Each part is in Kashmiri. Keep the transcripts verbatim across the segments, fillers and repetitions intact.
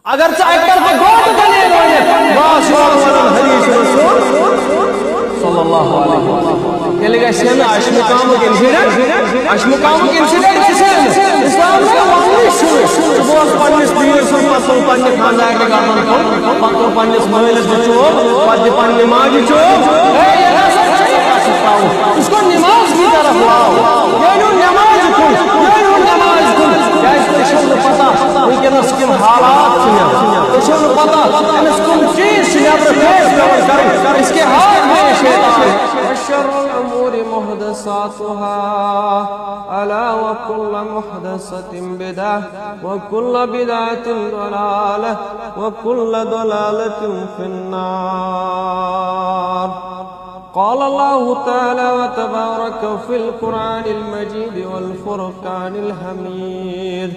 اگر ژٕ اَکہِ طرفہٕ گوٚو تہٕ دٔلیٖل ؤنِتھ، بہٕ آس یورٕ وَنان حدیث رسول صلی اللہ علیہ وسلم۔ تیٚلہِ گژھِ ہے نہٕ اَسہِ مُقامُک incident، اَسہِ مُقامُک incident گژھِ ہے نہٕ۔ اسلام چھُ وَننٕے چھُ۔ ژٕ بوز پنٛنِس پیٖر سُنٛد، پَتہٕ تُل پنٛنہِ خانٛدارنہِ گردن کُن، پَتہٕ تُل پنٛنِس مٲلِس تہِ چوب، پَتہٕ دِ پنٛنہِ ماجہِ چوب۔ ہے، یہِ نہ سا چھُنہٕ اَسہِ ترٛاوُن۔ اس کو نماز کی طرف لاؤ۔ یہِ أنِو نمازِ کُن، یہِ أنِو نمازِ کُن۔ کیٛازِ تۄہہِ چھَو نہٕ پَتہ وٕنکیٚنَس کِم حالات چھِ یَتھ۔ تۄہہِ چھَو نہٕ پَتہ أمِس کٕم چیٖز چھِ نٮ۪برٕ face پٮ۪وان کَرٕنۍ۔ اس کے ہاتھ میں شیطان ہے۔ وشر الأمور محدثاتها، ألا وكل محدثة بدعة، وكل بدعة ضلالة، وكل ضلالة في النار. قال الله تعالى وتبارك في القرآن المجيد والفرقان الحميد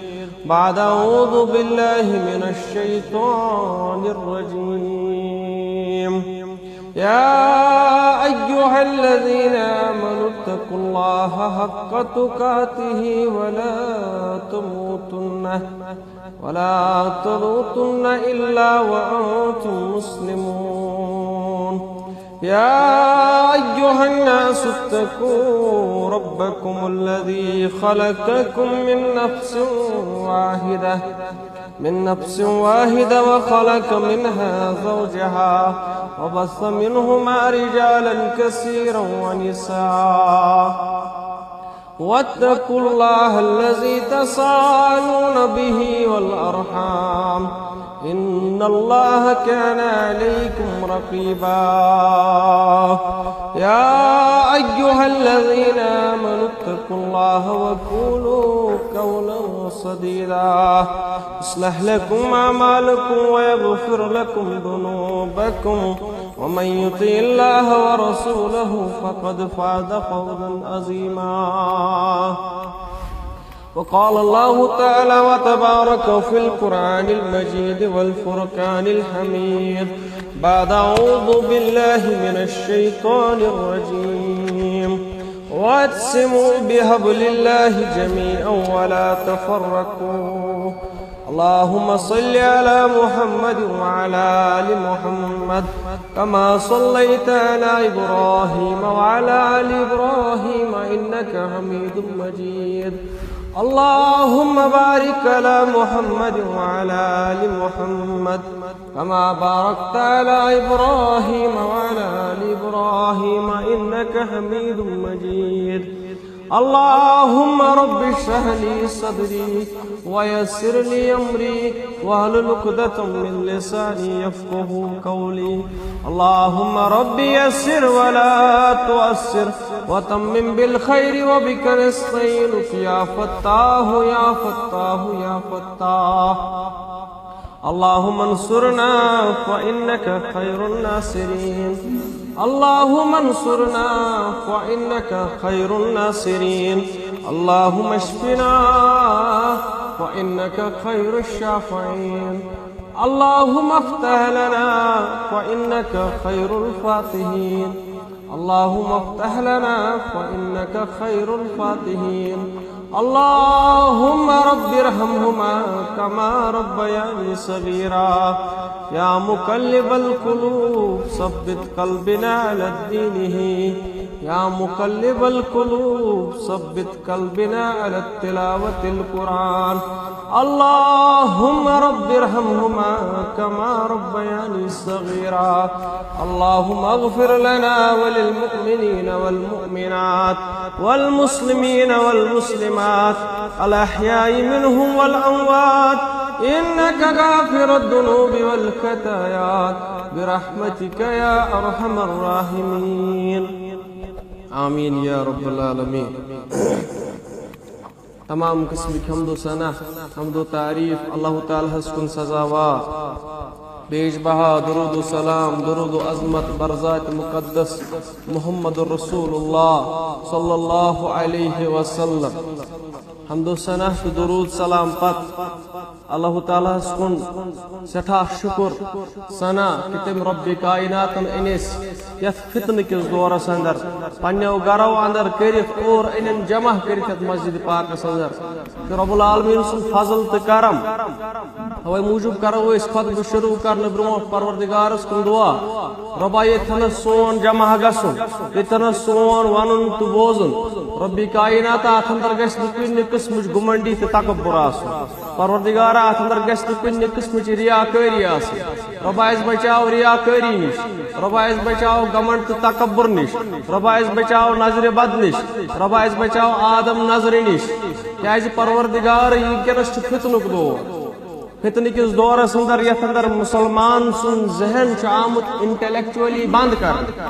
بعد أعوذ بالله من الشيطان الرجيم. يا أيها الذين آمنوا اتقوا الله حق تقاته ولا تموتن، ولا تموتن إلا وأنتم مسلمون. يا أيها الناس اتقوا ربكم الذي خلقكم من نفس واحدة، من نفس واحدة وخلق منها زوجها وبث منهما رجالا كثيرا ونساء، واتقوا الله الذي تساءلون به والأرحام، إن الله كان عليكم رقيبا. يا أيها الذين آمنوا اتقوا الله وقولوا قولا سديدا، يصلح لكم أعمالكم ويغفر لكم ذنوبكم، ومن يطع الله ورسوله فقد فاز فوزا عظيما. وقال الله تعالى وتبارك في القرآن المجيد والفرقان الحميد بعد أعوذ بالله من الشيطان الرجيم. واعتصموا بحبل الله جميعا ولا تفرقوا. اللهم صل على محمد وعلى آل محمد كما صليت على إبراهيم وعلى آل إبراهيم إنك حميد مجيد. اللهم بارك على محمد وعلى آل محمد كما باركت على إبراهيم وعلى آل إبراهيم إنك حميد مجيد. اللهم رب اشرح لي صدري ويسر لي أمري واحلل عقدة من لساني يفقه قولي. اللهم رب يسر ولا تعسر وتمم بالخير وبك نستعينك يا فتاح يا فتاح يا فتاح. اللهم انصرنا فإنك خير الناصرين. اللهم انصرنا فإنك خير الناصرين. اللهم اشفنا فإنك خير الشافعين. اللهم افتح لنا فإنك خير الفاتحين. اللهم افتح لنا فإنك خير الفاتحين. اللهم رب ارحمهما كما ربياني صغيرا. يا مقلب القلوب ثبت قلبنا على دينه. يا مقلب القلوب ثبت قلبنا على تلاوة القرآن. اللهم رب ارحمهما كما ربياني صغيرا. اللهم اغفر لنا وللمؤمنين والمؤمنات والمسلمين والمسلمات الأحياء منهم والأموات إنك غافر الذنوب والخطايا برحمتك يا أرحم الراحمين. آمين يا رب العالمين. تمام قسمٕکۍ حمد و ثنا، حمد و تعریف اللہ تعالیٰ ہس کُن سزاوار۔ بیش بہا درود و سلام، درود و عظمت بر ذات مقدس محمد رسول اللہ صلی اللہ علیہ وسلم۔ حمد و ثنا تہٕ درود سلام پتہٕ اللہ تعالیٰ ہس کُن سٮ۪ٹھاہ شُکر ثنا کہِ تٔمۍ رۄبِ کائناتن أنۍ أسۍ یتھ فتنہٕ کِس دورس اندر پننیو گرو اندر کٔرِتھ اور أنِن جمع کٔرِتھ یتھ مسجد پاکس اندر۔ کہ رب العالمین سُنٛد فضل تہٕ کرم۔ اوے موٗجوٗب کرو أسۍ خطبہٕ شروع کرنہٕ برونٛہہ پروردگارس کُن دعا، رۄبا، ییٚتھنس سون جمع گژھُن، ییٚتھنس سون ونُن تہٕ بوزُن، رۄبِ کائنات، اتھ اندر گژھِ نہٕ کُنہِ قٕسمٕچ گُمنڈی تہٕ تکبر آسُن۔ پروردگارا، اتھ اندر گژھِ نہٕ کُنہِ قٕسمٕچ ریاکٲری آسٕنۍ۔ رۄبا، اسہِ بچاو ریاکٲری نِش، رۄبا، اسہِ بچاو گمنڈ تہٕ تکبر نِش، رۄبا، اسہِ بچاو نظرِ بد نِش، رۄبا، اسہِ بچاو آدم نظرِ نِش۔ کیازِ پروردگار، وٕنکیٚنس چھُ فتنُک دور۔ فتنہٕ کِس دورس اندر، یتھ اندر مسلمان سُنٛد ذہن چھُ آمُت انٹلیکچولی بند کرنہٕ۔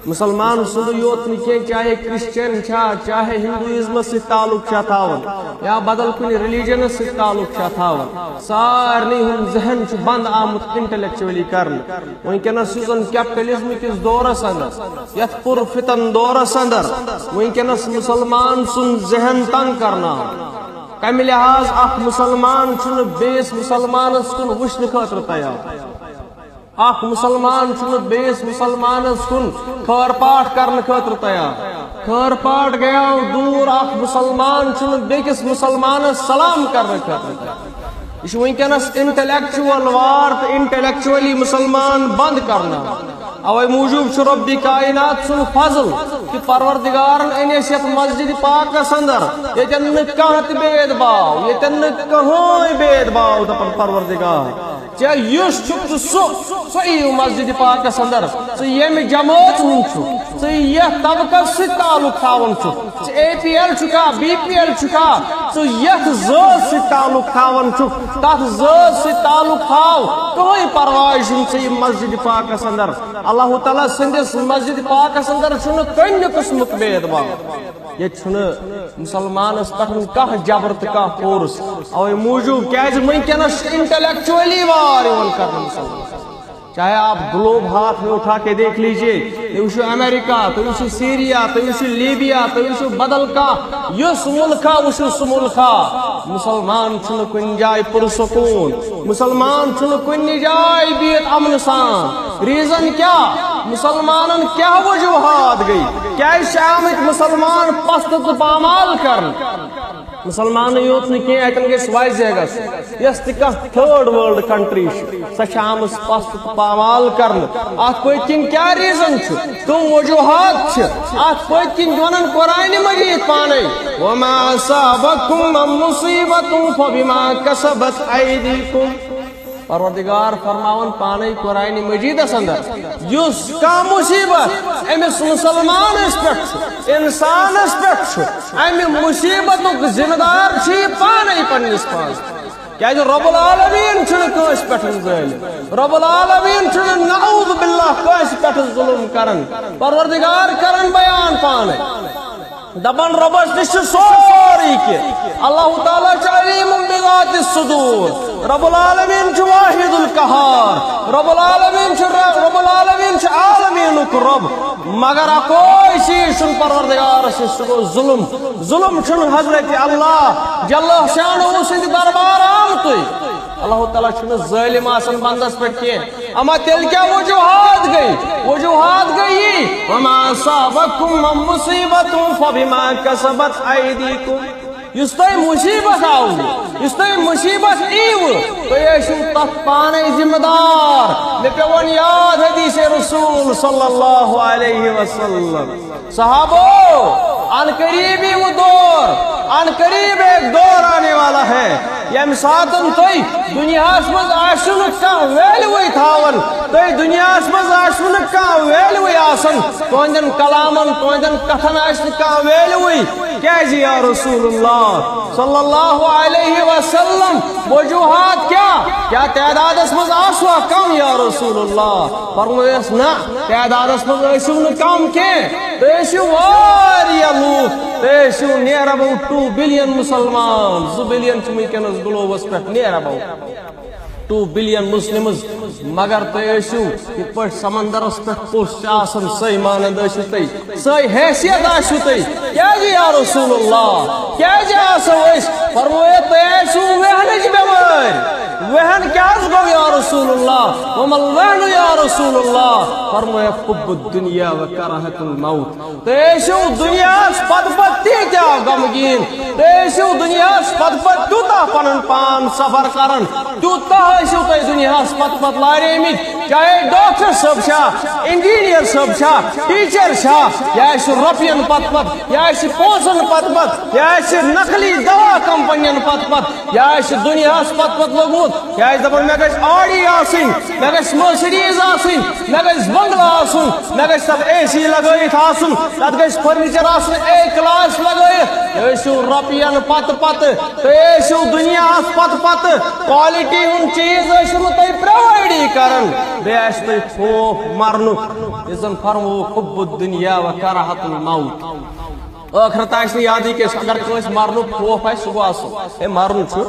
مسلمان سُنٛد یوت نہٕ کینٛہہ، چاہے کرسچن چھا، چاہے ہندوازمس سۭتۍ تعلق چھا تھاوان، یا بدل کُنہِ ریلیجنس سۭتۍ تعلق چھا تھاوان، سارنٕے ہُنٛد ذہن چھُ بند آمُت انٹلیکچولی کرنہٕ۔ وٕنکیٚنس یُس زن کیپٹلزم کِس دورس اندر، یتھ پر فتن دورس اندر، وٕنکیٚنس مسلمان سُنٛد ذہن تنگ کرناوان۔ کمہِ لحاظ؟ اکھ مسلمان چھُنہٕ بیٚیِس مسلمانس کُن وٕچھنہٕ خٲطرٕ تیار۔ اکھ مسلمان چھُنہٕ بیٚیِس مسلمانس کُن خٲر پاٹھ کرنہٕ خٲطرٕ تیار۔ خٲر پاٹھ گٔیاو دوٗر، اکھ مسلمان چھُنہٕ بیٚکِس مسلمانس سلام کرنہٕ خٲطرٕ تیار۔ یہِ چھُ وٕنکیٚنس انٹلیکچوئل وار تہٕ انٹلیکچولی مسلمان بند کرنہٕ۔ اوے موٗجوٗب چھُ رۄبِ کائنات سُنٛد فضل کہِ پروردگارن أنۍ أسۍ یتھ مسجد پاکس اندر، ییٚتٮ۪ن نہٕ کانٛہہ تہِ بید باو، ییٚتٮ۪ن نہٕ کٕہٕنۍ بید باو، دپان پروردگار، ژےٚ یُس چھُکھ ژٕ سُہ، سُہ یِیِو مسجد پاکس اندر، ژٕ ییٚمہِ جمٲژ ہُنٛد چھُکھ، ژٕ یتھ طبقس سۭتۍ تعلق تھاوان چھُکھ، ژٕ اے پی ایل چھُکھا، بی پی ایل چھُکھا، ژٕ یتھ ذٲژ سۭتۍ تعلق تھاوان چھُکھ، تتھ ذٲژ سۭتۍ تعلق تھاو، کٕہٕنۍ پرواے چھُنہٕ، ژٕ یہِ مسجد پاکس اندر۔ اللہ تعالیٰ سٕنٛدِس مسجد پاکس اندر چھُنہٕ کُنہِ قٕسمُک بید باو۔ ییٚتہِ چھُنہٕ مسلمانس پٮ۪ٹھ کانٛہہ جبر تہٕ کانٛہہ فورس۔ اوے موٗجوٗب کیازِ وٕنکیٚنس چھُ انٹلیکچولی وار یِوان کرنہٕ مسلمان۔ چاہے آپ گلوب ہاتھ میں اٹھا کے دیکھ لیجئے، تُہۍ وٕچھِو امریکہ، تُہۍ وٕچھِو سیریا، تُہۍ وٕچھِو لیبیا، تُہۍ وٕچھِو بدل کانٛہہ، یُس مُلکہ وٕچھِو سُہ مُلکہ، مسلمان چھُنہٕ کُنہِ جایہِ پُرسکوٗن، مسلمان چھُنہٕ کُنہِ جایہِ بِہِتھ امنہٕ سان۔ ریزن کیٛاہ؟ مسلمانن کیٛاہ وجوہات گٔے؟ کیٛازِ چھِ آمٕتۍ مسلمان پستہٕ تہٕ پامال کرنہٕ؟ مسلمانٕے یوت نہٕ کینٛہہ، اتٮ۪ن گژھِ واضح گژھُن، یۄس تہِ کانٛہہ تھٲرڈ ورلڈ کنٹری چھِ، سۄ چھِ آمٕژ پستہٕ تہٕ پامال کرنہٕ۔ اتھ پٔتۍ کِنۍ کیٛاہ ریزن چھُ؟ کٕم وجوہات چھِ؟ اتھ پٔتۍ کِنۍ ونان قرآنِ مجید پانے، "وما اصابکم من مصیبۃ فبما کسبت ایدیکم۔" پروردگار فرماوان پانے قرآنِ مجیدس اندر، یُس کانٛہہ مصیبت أمِس مسلمانس پٮ۪ٹھ چھُ، انسانس پٮ۪ٹھ چھُ، امہِ مصیبتُک ذمہٕ دار چھُ یہِ پانے پننِس پانس۔ کیازِ رب العالمین چھُنہٕ کٲنٛسہِ پٮ۪ٹھ ظٲلِم، رب العالمین چھُنہٕ، نعوذ باللہ، کٲنٛسہِ پٮ۪ٹھ ظلم کران۔ پروردگار کران بیان پانے۔ دپان رۄبس نِش چھُ سورُے کینٛہہ۔ اللہ تعالیٰ چھُ علیم بذات الصدور۔ رب العالمین چھُ واحد القہار۔ رب العالمین چھُ ر-، رب العالمین چھُ عالمینُک رب۔ مگر اکوے چیٖز چھُنہٕ پروردگارس نِش، سُہ گوٚو ظلم۔ ظلم چھُنہٕ حضرت اللہ جل شانہ سٕنٛدِ دربار آمتُے۔ اللہ تعالیٰ چھُنہٕ ظٲلِم آسان بندس پٮ۪ٹھ کینٛہہ۔ اما تیٚلہِ کیٛاہ وجوہات گٔے؟ وجوہات گٔے یی، "وما اصابکم من مصیبۃ فبما کسبت ایدیکم۔" یُس تۄہہِ مصیبت آوٕ، یُس تۄہہِ مصیبت ییٖوٕ، تُہۍ ٲسِو تتھ پانے ذمہٕ دار۔ مےٚ پیوٚو وۄنۍ یاد حدیث رسول صلی اللہ علیہ وسلم۔ صحابو، ان قریب ہی وہ دور، ان قریب ایک دور آنے والا ہے۔ ییٚمہِ ساتن تُہۍ دُنیاہس منٛز آسِو نہٕ کانٛہہ ویلیوٕے تھاوان، تُہۍ دُنیاہس منٛز آسِو نہٕ کانٛہہ ویلیوٕے آسان، تُہنٛدٮ۪ن کلامن، تُہنٛدٮ۪ن کتھن آسہِ نہٕ کانٛہہ ویلیوٕے۔ کیازِ یا رسول اللہ صلی اللہ علیہ وسلم؟ وجوہات کیٛاہ؟ کیٛاہ تعدادس منٛز آسوا کم یا رسول اللہ؟ فرمٲیس، نہ، تعدادس منٛز ٲسِو نہٕ کم کینٛہہ، تُہۍ ٲسِو واریاہ لوٗکھ، تُہۍ ٲسِو near about two billion مسلمان، زٕ بلین چھِ وٕنکیٚنس گلوبس پٮ۪ٹھ، near about two billion Muslims، مگر تُہۍ ٲسِو یِتھ پٲٹھۍ سمندرس پٮ۪ٹھ پوٚژھ چھِ آسان، سۄے مانند ٲسِو تُہۍ، سۄے حیثیت آسِو تُہۍ۔ کیازِ یا رسول اللہ؟ کیازِ آسو أسۍ؟ فرمٲیِو، تُہۍ آسِو ویہنٕچ بٮ۪مٲرۍ۔ وہن کیٛاہ حظ گوٚو یا رسول اللہ؟ ومل وہن یا رسول اللہ؟ فرمووُکھ، حب الدنیا و کراہت الموت۔ تُہۍ ٲسِو دُنیاہَس پتہٕ پتہٕ تیٖتیٛاہ غمگیٖن، تُہۍ ٲسِو دُنیاہَس پتہٕ پتہٕ تیوٗتاہ پنُن پان سفر کران، تیوٗتاہ ٲسِو تُہۍ دُنیاہَس پتہٕ پتہٕ لاریمٕتۍ۔ چاہے ڈاکٹر صٲب چھا، انجینئر صٲب چھا، ٹیچر چھا، یا آسہِ رۄپین پتہٕ پتہٕ، یا آسہِ پونسن پتہٕ پتہٕ، یا آسہِ نقلی دوا کمپنین پتہٕ پتہٕ، یا آسہِ دُنیاہس پتہٕ پتہٕ لوٚگمُت، یا آسہِ دپان، مےٚ گژھِ آڈی آسٕنۍ، مےٚ گژھِ مرسڈیز آسٕنۍ، مےٚ گژھِ بنگلہٕ آسُن، مےٚ گژھِ تتھ اے سی لگٲیِتھ آسُن، تتھ گژھِ فرنیچر آسُن اے کلاس لگٲیِتھ۔ تُہۍ ٲسِو رۄپین پتہٕ پتہٕ، تُہۍ ٲسِو دُنیاہس پتہٕ پتہٕ، کوالٹی ہُنٛد چیٖز ٲسِو نہٕ تُہۍ پرووایڈٕے کران، بیٚیہِ آسہِ تۄہہِ خوف مرنُک، یُس زن فرمووُکھ، حب الدنیا و کراہت الموت۔ ٲخرت آسہِ نہٕ یادٕے کینٛہہ، اگر کٲنٛسہِ مرنُک خوف آسہِ، سُہ گوٚو اصل۔ ہے، مرُن چھُ،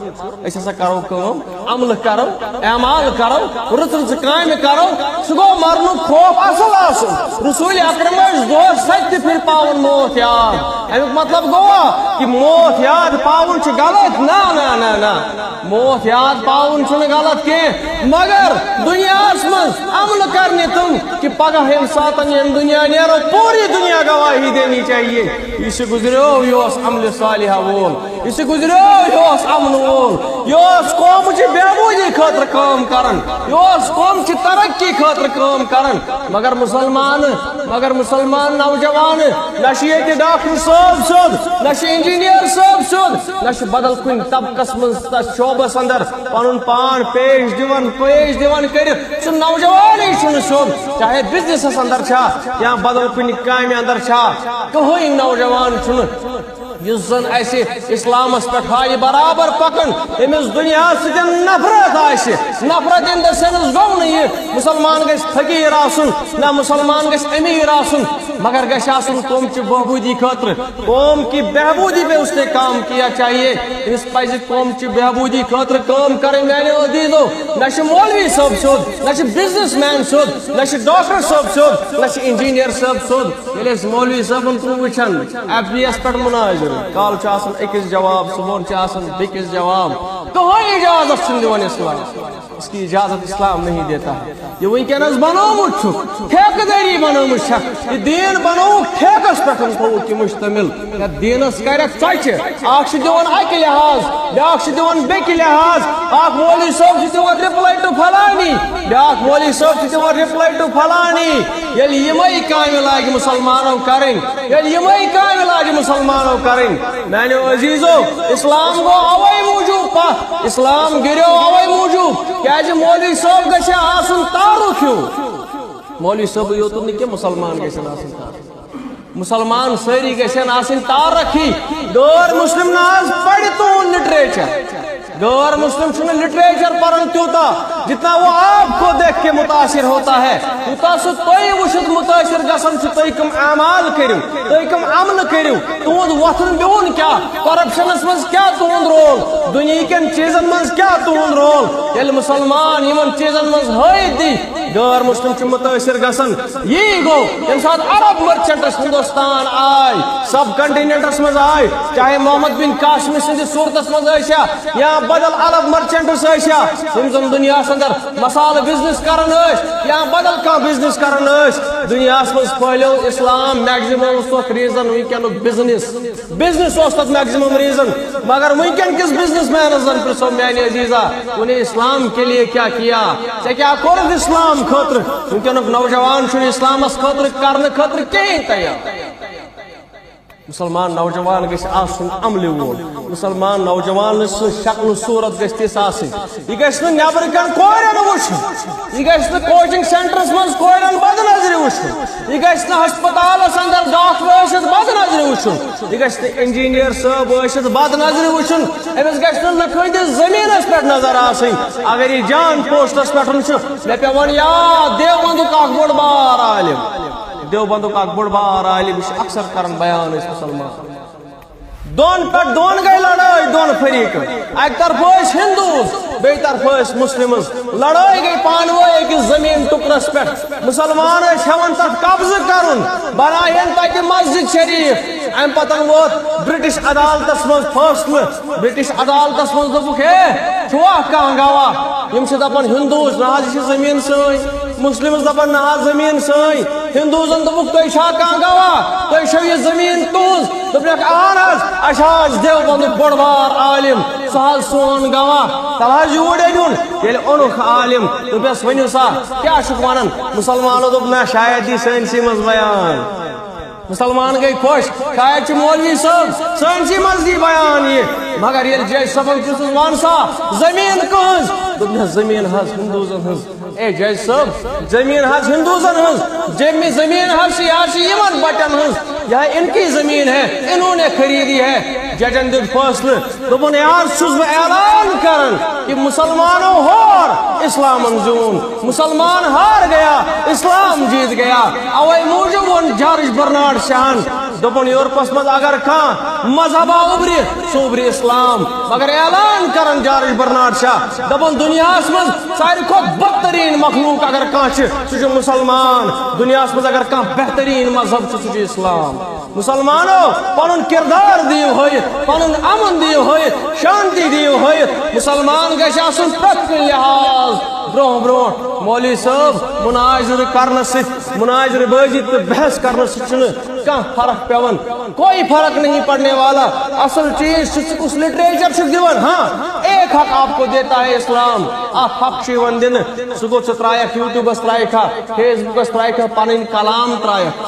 أسۍ ہسا کرو کٲم، عملہٕ کرو، اعمال کرو، رٕژ رٕژ کامہِ کرو، سُہ گوٚو مرنُک خوف اصل آسُن۔ رسول اکرم ٲسۍ دۄہس ستہِ پھِرِ پاوُن موت یاد۔ امیُک مطلب گوٚوا کہِ موت یاد پاوُن چھُ غلط؟ نہ، نہ، نہ، نہ۔ موت یاد پاوُن چھُنہٕ غلط کینٛہہ، مگر دُنیاہَس منٛز عملہٕ کرنہِ تِم کہِ پگاہ ییٚمہِ ساتَن ییٚمہِ دُنیا نیرو، پوٗری دُنیا گواہی دینی چاہیے۔ یُس یہِ گُزریو، یہِ اوس عملہِ صالحہ وول، یُس یہِ گُزریو، یہِ اوس امنہٕ وول، یہِ اوس قومٕچہِ بہبوٗدی خٲطرٕ کٲم کران، یہِ اوس قومچہِ ترقی خٲطرٕ کٲم کران۔ مگر مسلمان، مگر مسلمان نوجوان، نہ چھِ ییٚتہِ ڈاکٹر صٲب سیوٚد، نہ چھِ انجینئر صٲب سیوٚد، نہ چھِ بدل کُنہِ طبقس منٛز تہٕ شعبس اندر پنُن پان پیش دِوان، پیش دِوان کٔرِتھ۔ سُہ نوجوانٕے چھُنہٕ سیوٚد، چاہے بزنسس اندر چھا یا بدل کُنہِ کامہِ اندر چھا، کٕہٕنۍ نوجوان چھُنہٕ یُس زن اسہِ اسلامس پٮ۪ٹھ ہایہِ برابر پکان، تٔمِس دُنیاہس سۭتۍ نفرت آسہِ۔ نفرت in the sense گوٚو نہٕ یہِ مسلمان گژھِ فقیٖر آسُن، نہ مسلمان گژھِ امیر آسُن، مگر گژھِ آسُن قوم چہِ بہبوٗدی خٲطرٕ، قوم کی بہبوٗدی پہ اس نے کام کیا چاہیے۔ أمِس پزِ قوم چہِ بہبوٗدی خٲطرٕ کٲم کرٕنۍ۔ میانیو عزیزو، نہ چھُ مولوی صٲب سیوٚد، نہ چھُ بزنس مین سیوٚد، نہ چھُ ڈاکٹر صٲب سیوٚد، نہ چھُ انجینئر صٲب سیوٚد۔ ییٚلہِ أسۍ مولوی صٲبن کُن وٕچھان، ایف بی یس پٮ۪ٹھ مناظر، کالہٕ چھُ آسان أکِس جواب، صبحن چھُ آسان بیٚکِس جواب۔ کٕہٕنۍ اجازت چھُنہٕ دِوان اسلام۔ اس کی اجازت اسلام نہیں دیتا ہے۔ یہِ وٕنکیٚنس بنومُت چھُ، ٹھیکہٕ دٲری بنٲومٕژ چھکھ، یہِ دیٖن بنووُکھ ٹھیکس پٮ۪ٹھ، تھووُکھ یہِ مشتمل۔ یتھ دیٖنس کرکھ ژۄچہِ۔ اکھ چھُ دِوان اکہِ لحاظ، بیاکھ چھُ دِوان بیٚکہِ لحاظ۔ اکھ مولوی صٲب چھُ دِوان reply to فلانی، بیاکھ مولوی صٲب چھُ دِوان reply to فلانی۔ ییٚلہِ یِمے کامہِ لاگہِ مسلمانو کرٕنۍ، ییٚلہِ یِمے کامہِ لاجہِ مسلمانو کرٕنۍ، میانیو عزیزو، اسلام گوٚو اوے موٗجوٗب پتھ، اسلام گِریو اوے موٗجوٗب، کیازِ مولوی صٲب گژھِ آسُن تارُک ہیوٗ۔ مولوی صٲبٕے یوت نہٕ کینٛہہ، مسلمان گژھن آسٕنۍ تارُک۔ مسلمان سٲری گژھن آسٕنۍ تارک ہی۔ غٲر مسلم نہ حظ پرِ تُہُنٛد literature۔ غٲر مسلم چھُنہٕ literature پران تیوٗتاہ، جتنا وہ آپ کو دیکھ کے متاثر ہوتا ہے، یوٗتاہ سُہ تُہۍ وٕچھِتھ متٲثر گژھان چھُ۔ تُہۍ کم اعمال کٔرِو، تُہۍ کم عملہٕ کٔرِو، تُہُنٛد وۄتھُن بِہُن کیٛاہ، corruptionس منٛز کیٛاہ تُہُنٛد role، دُنیہکٮ۪ن چیٖزن منٛز کیٛاہ تُہُنٛد role۔ ییٚلہِ مسلمان یِمن چیٖزن منٛز ہٲوِتھ دی، غٲر مسلم چھِ متٲثر گژھان۔ یی گوٚو، ییٚمہِ ساتہٕ عرب merchants ہندوستان آے، سب continentس منٛز آے، چاہے محمد بن قاسم سٕنٛدِ صوٗرتس منٛز ٲسیا یا بدل عرب merchants ٲسیا، یِم زن دُنیاہس اندر مسالہٕ business کران ٲسۍ یا بدل کانٛہہ business کران ٲسۍ، دُنیاہس منٛز پھٔہلیو اسلام۔ Maximum اوس تتھ reason وٕنکیٚنُک business۔ Business اوس تتھ maximum reason۔ مگر وٕنکیٚن کِس business manس زن پرژھو میانہِ عزیزا، تو نے اسلام کے لیے کیا کیا؟ ژےٚ کیٛاہ کوٚرُتھ اسلام خٲطرٕ؟ وٕنکیٚنُک نوجوان چھُنہٕ اسلامس خٲطرٕ کرنہٕ خٲطرٕ کِہیٖنۍ تیار۔ مسلمان نوجوان گژھِ آسُن عملہِ وول۔ مسلمان نوجوان سٕنٛز شکل و صوٗرت گژھِ تِژھ آسٕنۍ۔ یہِ گژھِ نہٕ نیٚبرٕ کٮ۪ن کورٮ۪ن وٕچھُن۔ یہِ گژھِ نہٕ coaching centreس منٛز کورٮ۪ن بد نظرِ وٕچھُن۔ یہِ گژھِ نہٕ ہسپتالس اندر ڈاکٹر ٲسِتھ بد نظرِ وٕچھُن۔ یہِ گژھِ نہٕ engineer صٲب ٲسِتھ بد نظرِ وٕچھُن۔ أمِس گژھِ نہٕ لُکہٕ ہٕنٛدِس زٔمیٖنس پٮ۪ٹھ نظر آسٕنۍ۔ اگر یہِ جان پوسٹس پٮ۪ٹھ چھُ، مےٚ پٮ۪وان یاد، دیوبندُک اکھ بوٚڑ بار عالم، دیوبندُک اکھ بوٚڑ بار عالم، یہِ چھُ اکثر کران بیان أسۍ مسلمان۔ دۄن پٮ۪ٹھ دۄن گٔے لڑٲے، دۄن فریقن۔ اکہِ طرفہٕ ٲسۍ ہندوز، بیٚیہِ طرفہٕ ٲسۍ مسلمز۔ لڑٲے گٔے پانہٕ وٲنۍ أکِس زٔمیٖن ٹُکرس پٮ۪ٹھ۔ مسلمان ٲسۍ ہٮ۪وان تتھ قبضہٕ کرُن، بنایہن تتہِ مسجد شریف۔ امہِ پتہٕ ووت برٹش عدالتس منٛز فٲصلہٕ۔ برٹش عدالتس منٛز دوٚپُکھ، ہے، چھوا کانٛہہ گواہ؟ یِم چھِ دَپان، ہندوز، نہ حظ، یہِ چھِ زٔمیٖن سٲنۍ۔ مسلمز دَپان، نہ حظ، زٔمیٖن سٲنۍ۔ ہندوزن دوٚپُکھ، تُہۍ چھا کانٛہہ گواہ؟ تُہۍ چھو یہِ زٔمیٖن تُہنٛز؟ دوٚپنَکھ، اہن حظ، اَسہِ حظ دیوبندُک بوٚڑ بار عالم، سُہ حظ سون گواہ۔ تَلہٕ حظ یوٗرۍ أنِوُن۔ ییٚلہِ اوٚنُکھ عالم، دوٚپنَس، ؤنِو سا، کیٛاہ چھُکھ وَنان؟ مُسلمانو دوٚپ، نہ، شاید دی سٲنۍسٕے منٛز بیان۔ مسلمان گٔے خۄش، شاید چھُ مولوی صٲب سٲنۍسٕے منٛز دی بیان یہِ۔ مگر ییٚلہِ جج صٲبن پرٛژھُس، وَن سا، زٔمیٖن کٕہٕنٛز؟ دوٚپنَس، زٔمیٖن حظ ہندوٗزن ہٕنٛز۔ اے جج صٲب، زٔمیٖن حظ ہندوٗزن ہٕنٛز، زٔمی-، زٔمیٖن حظ چھِ، یہِ حظ چھِ یِمن بَٹٮ۪ن ہٕنٛز، یہِ ان کی زمین ہے، انہوں نے خریدی ہے۔ ججن دیُت فٲصلہٕ، دوٚپُن، یہِ حظ چھُس بہٕ اعلان کران کہ مسلمانو ہور، اسلامن زیوٗن۔ مسلمان ہار گیا، اسلام جیت گیا۔ اوے موٗجوٗب ووٚن جارج برنارڈ شاہن، دوٚپُن، یورپس منٛز اگر کانٛہہ مذہبا اُبرِ، سُہ اُبرِ اسلام۔ مگر اعلان کران جارج برنارڈ شاہ، دَپان، دُنیاہَس منٛز ساروی کھۄتہٕ بدتریٖن مخلوق اگر کانٛہہ چھِ، سُہ چھُ مُسلمان۔ دُنیاہَس منٛز اگر کانٛہہ بہتریٖن مذہب چھُ، سُہ چھُ اِسلام۔ مُسلمانو، پَنُن کِردار دِیِو ہٲیِتھ، پَنُن اَمُن دِیِو ہٲیِتھ، شانتی دِیِو ہٲیِتھ۔ مُسلمان گژھِ آسُن پرٛٮ۪تھ کُنہِ لحاظ برٛونٛہہ برٛونٛہہ۔ مولوی صٲب، مُناظرٕ کَرنَس سۭتۍ، مُناظرٕ بٲزی تہٕ بحث کَرنَس سۭتۍ چھُنہٕ کانٛہہ فرق پٮ۪وان۔ کوئی فرق نہیں پڑنے والا۔ اصل چیز چھُ ژٕ کُس لٹریچر چھُکھ دِوان۔ ہاں، ایک حق آپ کو دیتا ہے اسلام۔ اکھ حق چھُ یِوان دِنہٕ۔ سُہ گوٚو، ژٕ ترٛایَکھ YouTubeس، ترٛایَکھ ہا Facebookس، ترٛایَکھ ہا پنٕنۍ کلام، ترٛایَکھ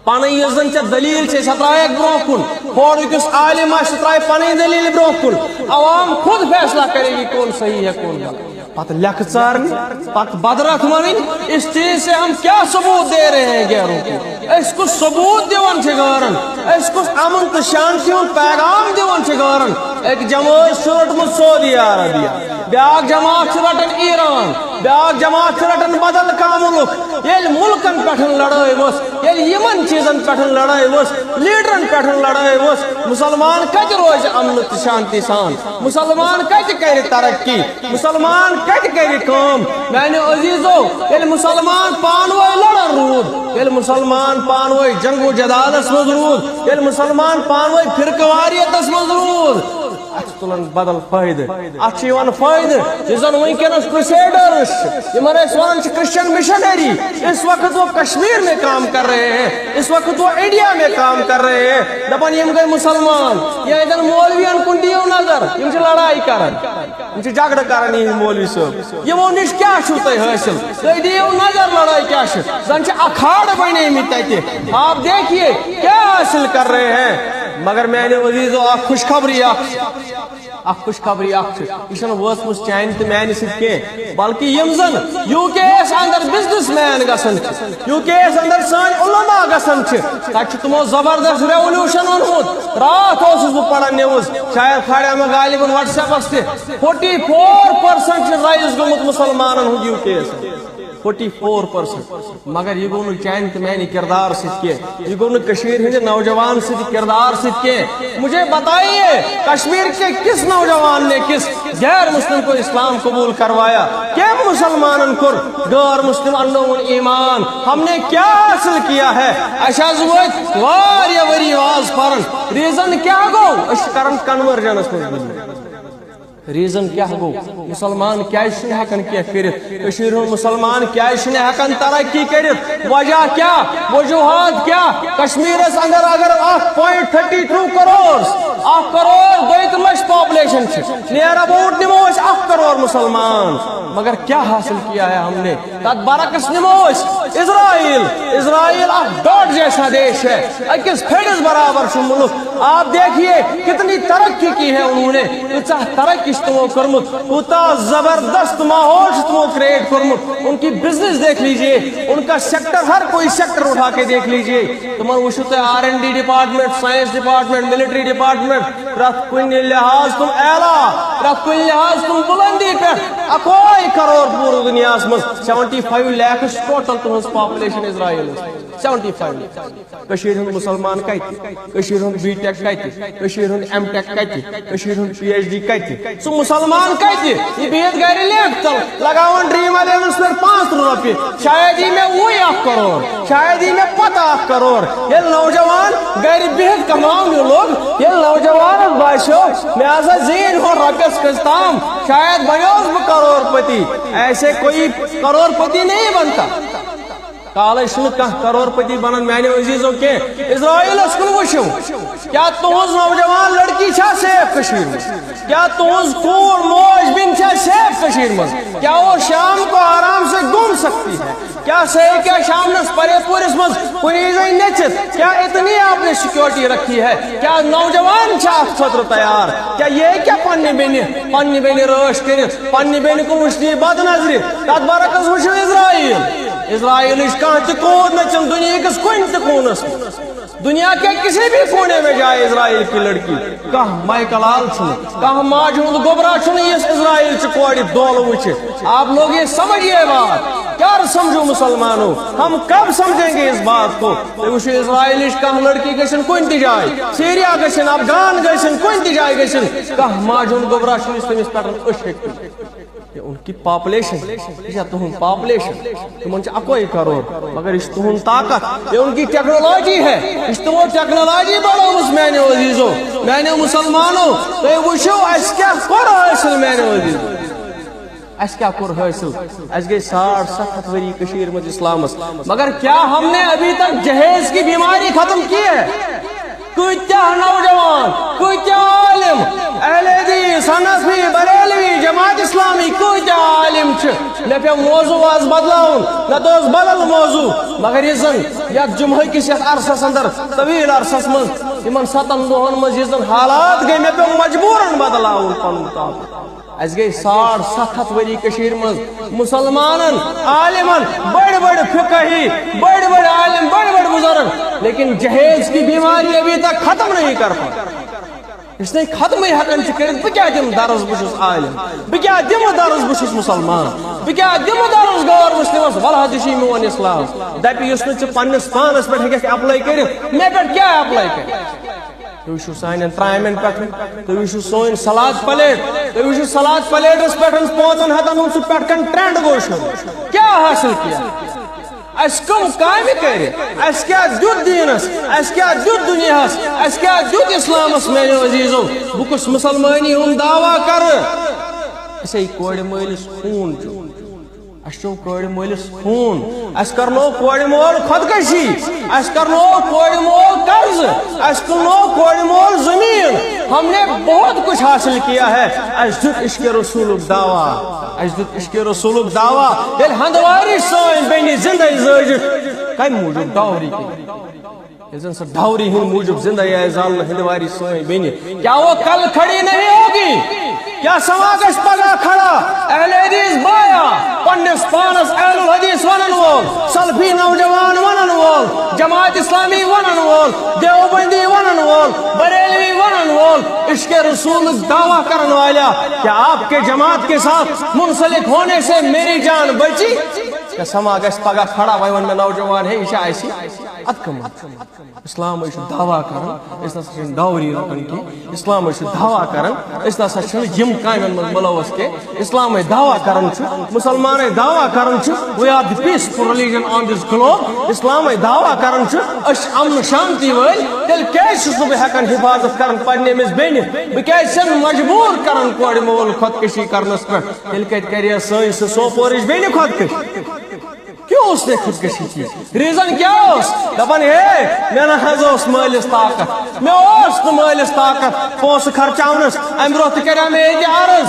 پنٕنۍ یۄس زن ژےٚ دلیل چھے، سۄ ترٛایَکھ برونٛہہ کُن۔ ہورٕ یُس عالم آسہِ، سُہ ترٛایہِ پنٕنۍ دلیل برونٛہہ کُن۔ عوام خود فیصلہ کرے گی کون صحیح ہے، کون غلط۔ پتہٕ لیکھٕ ژارنہِ، پتہٕ بدرکھ ونٕنۍ، اس چیز سے ہم کیا ثبوت دے رہے ہیں غیروں کو؟ أسۍ کُس ثبوت دِوان چھِ غٲرن؟ أسۍ کُس امن تہٕ شانتی ہُنٛد پیغام دِوان چھِ غٲرن؟ أکۍ جمٲژ چھُ روٚٹمُت سعودی عربیہ، بیٛاکھ جماعت چھِ رٹان ایران، بیٛاکھ جماعت چھِ رٹان بدل کانٛہہ مُلک۔ ییٚلہِ مُلکن پٮ۪ٹھ لڑٲے ؤژھ، ییٚلہِ یِمن چیٖزن پٮ۪ٹھ لڑٲے ؤژھ، لیڈرن پٮ۪ٹھ لڑٲے ؤژھ، مُسلمان کتہِ روزِ امنہٕ تہٕ شانتی سان؟ مُسلمان کتہِ کرِ ترقی؟ مُسلمان کتہِ کرِ کٲم؟ میانیو عزیزو، ییٚلہِ مُسلمان پانہٕ ؤنۍ لڑان روٗد، ییٚلہِ مُسلمان پانہٕ ؤنۍ جنگ و جدالس منٛز روٗد، ییٚلہِ مُسلمان پانہٕ ؤنۍ فرقہٕ واریتس منٛز روٗد، اتھ چھِ تُلان بدل فٲیدٕ، اتھ چھِ یِوان فٲیدٕ۔ یُس زن وٕنکیٚنس کرسیڈرس چھِ، یِمن أسۍ ونان چھِ کرسچن مشنری، اس وقت وہ کشمیر میں کام کر رہے ہیں، اس وقت وہ انڈیا میں کام کر رہے ہیں۔ دپان یِم گٔے مُسلمان۔ یا ییٚتٮ۪ن مولوین کُن دِیِو نظر، یِم چھِ لڑایہِ کران۔ یِم چھِ جھگڑٕ کران یِہنٛدۍ مولوی صٲب۔ یِمو نِش کیٛاہ چھُو تۄہہِ حٲصِل؟ تُہۍ دِیِو نظر لڑٲے کیٛاہ چھِ۔ زن چھِ اکھاڑٕ بنیمٕتۍ تتہِ۔ آپ دیکھیے کیا حاصل کر رہے ہیں۔ مگر میانیو عزیزو، اکھ خوشخبری اکھ چھِ۔ اکھ خوشخبری اکھ چھِ۔ یہِ چھَنہٕ وٲژمٕژ چانہِ تہٕ میانہِ سۭتۍ کینٛہہ، بلکہِ یِم زن یوٗ کے یس اندر بزنس مین گژھان چھِ، یوٗ کے یس اندر سٲنۍ علماء گژھان چھِ، تتہِ چھُ تِمو زبردست ریولوشن اوٚنمُت۔ راتھ اوسُس بہٕ پران نیوز، شاید کھالیا مےٚ غالباً WhatsAppس تہِ، فورٹی فور پرسنٹ چھُ رائز گوٚمُت مُسلمانن ہُنٛد یوٗ کے یس۔ Forty four percent. مگر یہِ گوٚو نہٕ چانہِ تہٕ میانہِ کردار سۭتۍ کینٛہہ، یہِ گوٚو نہٕ کٔشیٖرِ ہٕنٛدِ نوجوان سۭتۍ کردار سۭتۍ کینٛہہ۔ مجھے بتائیے، کشمیر کے کس نوجوان نے کس غیر مسلم کو اسلام قبول کروایا؟ کٔمۍ مُسلمانن کوٚر غٲر مُسلم اننووُن ایمان؟ ہم نے کیا حاصل کیا ہے؟ اسہِ حظ وٲتۍ واریاہ ؤری واز پران۔ ریزن کیٛاہ گوٚو؟ أسۍ چھِ کران کنورجنس منٛز بلیٖو۔ ریزن کیٛاہ گوٚو؟ مُسلمان کیٛازِ چھُنہٕ ہٮ۪کان کینٛہہ کٔرِتھ؟ کٔشیٖرِ ہُنٛد مُسلمان کیٛازِ چھُنہٕ ہٮ۪کان ترقی کٔرِتھ؟ وجہ کیٛاہ؟ وجوہات کیٛاہ؟ کشمیٖرس اندر اگر اکھ point thirty two crores، اکھ کرور دۄیہِ ترٕٛہ لچھ population چھِ، near about نِمو أسۍ اکھ کرور مُسلمان، مگر کیا حاصل کیا ہے ہم نے؟ تتھ برعکس نِمو أسۍ اسرائیل۔ اسرائیل اکھ ڈاٹ جیسا دیش ہے، أکِس پھیٚڑِس برابر چھُ مُلک۔ آپ دیکھیے کتنی ترقی کی ہے انہوں نے، کۭژاہ ترقی چھِ تِمو کٔرمٕژ، کوٗتاہ زبردست ماحول چھُ تِمو create کوٚرمُت۔ ان کی business دیکھ لیجیے، ان کا sector، ہر کوئی sector اٹھا کے دیکھ لیجیے۔ تِمن وٕچھِو تُہۍ R and D department، science department، military department، پرٛٮ۪تھ کُنہِ لحاظ تِم اعلیٰ، پرٛٮ۪تھ کُنہِ لحاظ تِم بُلندی پٮ۪ٹھ۔ اَکوے کرور پوٗرٕ دُنیاہَس منٛز، seventy five lakhs total تُہٕنٛز population اسرائیلٕچ، seventy five lakhs۔ کٔشیٖرِ ہُنٛد مُسلمان کَتہِ؟ کٔشیٖرِ ہُنٛد B.Tech کَتہِ؟ کٔشیٖرِ ہُنٛد M.Tech کَتہِ؟ کٔشیٖرِ ہُنٛد PhD کَتہِ؟ سُہ مُسلمان کَتہِ؟ یہِ بِہِتھ گَرِ لیٚکھ تَل، لگاوان Dream Elevenس پٮ۪ٹھ پانٛژھ ترٕٛہ رۄپیہِ، شاید یی مےٚ وُے اَکھ کرور، شاید یی مےٚ پتہٕ اَکھ کرور۔ ییٚلہِ نوجوان گَرِ بِہِتھ کماونہِ لوٚگ، ییٚلہِ نوجوانَس باسیو، مےٚ ہسا زیٖنۍ ہورٕ رۄپیَس کٔژ تام، شاید بنیوس بہٕ کرور پتی۔ ایسے کوئی کرور پتی نہیں بنتا۔ کالے چھُنہٕ کانٛہہ کرور پتی بنان میانیو عزیزو کینٛہہ۔ اسرائیلس کُن وٕچھِو، کیا تُہنٛز نوجوان لڑکی چھا سیف کٔشیٖرِ منٛز؟ کیا تُہنٛز کوٗر موج بیٚنہِ چھا سیف کٔشیٖرِ منٛز؟ کیا وہ شام کو آرام سے گھوم سکتی ہے؟ کیا سیف کیا شامنس پرے پورس منٛز کُنی زٔنۍ نٔژِتھ؟ کیا اتنی آپ نے سیکورٹی رکھی ہے؟ کیا نوجوان چھا اتھ خٲطرٕ تیار؟ کیا یہ کیا پننہِ بیٚنہِ، پننہِ بیٚنہِ رٲچھ کٔرِتھ، پننہِ بیٚنہِ کُن وٕچھنہِ بد نظرِ؟ تتھ برعکس وٕچھِو اسرائیل۔ اسرائیلٕچ کانٛہہ تہِ کوٗر نٔژِن دُنیہکِس کُنہِ تہِ کوٗنس منٛز۔ دنیا کے کسی بھی کونے میں جائے اسرائیل کی لڑکی، کانٛہہ مایکل آل چھُنہٕ، کانٛہہ ماجہِ ہُنٛد گوٚبرا چھُنہٕ یُس اسرائیل چہِ کورِ دولہٕ وٕچھِ۔ آپ لوگ یہ سمجھیے بات، پیار سمجھو مسلمانوں، ہم کب سمجھیں گے اس بات کو؟ تُہۍ وٕچھِو اسرائیلٕچ کانٛہہ لڑکی گژھن کُنہِ تہِ جایہِ، سیریا گژھن، افغان گژھن، کُنہِ تہِ جایہِ گژھن، کانٛہہ ماجہِ ہُنٛد گوٚبرا چھُنہٕ یُس تٔمِس پٮ۪ٹھ أچھ ہیٚکہِ تُلِتھ۔ یہ ان کی پاپولیشن، یہ چھا تہنٛد پاپولیشن؟ تمن چھُ اکوے کرور، مگر یہ چھُ تہنٛد طاقت۔ یہ ان کی ٹیکنالوجی ہے، یہ چھِ تمو ٹیکنالوجی بڑٲومٕژ۔ میانیو عزیزو، میانیو مسلمانو، تُہۍ وٕچھِو اسہِ کیٛاہ کوٚر حٲصِل، میانیو عزیزو۔ اسہِ کیٛاہ کوٚر حٲصِل؟ اسہِ گٔے ساڑ ستھ ہتھ ؤری کٔشیٖرِ منٛز اسلامس، مگر کیا ہم نے ابھی تک جہیز کی بیماری ختم کی ہے؟ کۭتیاہ نوجوان، کۭتیاہ عالم، اہل حدیث، حنفی، بریلوی، جماعت اسلامی، کۭتیاہ عالم چھِ۔ مےٚ پیوٚو موضوع آز بدلاوُن، نتہٕ اوس بدل موضوع۔ مگر یہِ زن یتھ جمعہ کِس یتھ عرصس اندر، طویل عرصس منٛز، یِمن ستن دۄہن منٛز یہِ زن حالات گٔے، مےٚ پیوٚو مجبوٗرن بدلاوُن پنُن کام۔ اسہِ گٔے ساڑ ستھ ہتھ ؤری کٔشیٖرِ منٛز مسلمانن، عالمن، بٔڑۍ بٔڑۍ فقہی، بٔڑۍ بٔڑۍ عالم، بٔڑۍ بٔڑۍ بزرگ، لیکن جہیز کی بیماری ابھی تک ختم نہیں کر پائے۔ اس نے ختم ہی ہکن چھ کٔرِتھ۔ بہٕ کیٛاہ دِمہٕ درس؟ بہٕ چھُس عالم۔ بہٕ کیٛاہ دِمہٕ درس؟ بہٕ چھُس مسلمان۔ بہٕ کیٛاہ دِمہٕ درس غٲر مسلمس؟ ولہٕ حظ، یہِ چھُے میون اسلام۔ دپہِ یُس نہٕ ژٕ پننِس پانس پٮ۪ٹھ ہیٚککھ ایپلاے کٔرِتھ، مےٚ پٮ۪ٹھ کیٛاہ ایپلاے کرِ؟ تُہۍ وٕچھِو سانٮ۪ن ترامٮ۪ن پٮ۪ٹھ، تُہۍ وٕچھِو سٲنۍ سلاد پلیٹ، تُہۍ وٕچھِو سلاد پلیٹس پٮ۪ٹھ پانٛژن ہتن ہُنٛد سُہ پٮ۪ٹھ کن ٹرینڈ گوٚو شروٗع۔ کیٛاہ حٲصِل کیا؟ اسہِ کم کامہِ کرِ؟ اسہِ کیٛاہ دیُت دیٖنس؟ اسہِ کیٛاہ دیُت دُنیاہس؟ اسہِ کیٛاہ دیُت اسلامس؟ میانیو عزیزو، بہٕ کُس مسلمٲنی ہُنٛد دعویٰ کرٕ؟ اسے کورِ مٲلِس خوٗن چیوٚو۔ اسہِ چیوٚو کورِ مٲلِس خوٗن۔ اسہِ کرنوو کورِ مول خودکشی۔ اسہِ کرنوو کورِ مول قرض۔ اسہِ کٕنوو کورِ مول زمین۔ ہم نے بہت کچھ حاصل کیا ہے۔ اسہِ دیُت عشق رسولُک دعویٰ۔ اسہِ دیُت عشق رسولُک دعویٰ۔ ییٚلہِ ہندوارِ سٲنۍ بیٚنہِ زندے زٲجِکھ، کمہِ موٗجوٗب؟ ڈاوری کِنۍ۔ ییٚلہِ زن سۄ ڈاوری ہٕنٛدِ موٗجوٗب زِندَے آیہِ زالنہٕ ہِنٛدِ وارِ سٲنۍ بیٚنہِ، کیا وہ کل کھڑی نہیں ہوگی؟ کیا سما گژھِ پگاہ کھڑا؟ اہل حدیث بایا، پننِس پانس اہل الحدیث ونن وول، سلفی نوجوان ونن وول، جماعت اسلامی ونن وول، دیوبندی ونن وول، بریلوی ونن وول، عشق رسول دعویٰ کرن والا، کیا آپ کے جماعت کے ساتھ منسلک ہونے سے میری جان بچی؟ کیا سما گژھِ پگاہ کھڑا؟ وۄنۍ ون مےٚ نوجوان، ہے، یہِ چھا اَسہِ؟ اتھ کمن؟ اسلام چھُ دعویٰ کران، أسۍ نسا چھِنہٕ ڈاوری رٹان کینٛہہ۔ اسلام چھُ دعویٰ کران، أسۍ نسا چھِنہٕ یِم کامٮ۪ن منٛز مُلوث کینٛہہ۔ اسلام دعویٰ کران چھُ، مسلمان دعویٰ کران چھُ، we are the peaceful religion on this globe۔ اسلام دعویٰ کران چھُ، أسۍ چھِ امن شانتی وٲلۍ۔ تیٚلہِ کیازِ چھُس نہٕ بہٕ ہٮ۪کان حفاظت کران پننہِ أمِس بیٚنہِ؟ بہٕ کیازِ چھَس مجبوٗر کران کورِ مول خودکشی کرنس پٮ۪ٹھ؟ تیٚلہِ کتہِ کرِ ہا سٲنۍ سُہ سوپورٕچ بیٚنہِ خودکشی؟ کیوں اس نے خودکشی کی؟ ریزن کیا اوس؟ دپان، ہے، مےٚ نہ حظ اوس مٲلِس طاقت، مےٚ اوس نہٕ مٲلِس طاقت پونٛسہٕ خرچاونس۔ امہِ برونٛہہ تہِ کریٛاو مےٚ ییٚتہِ عرض،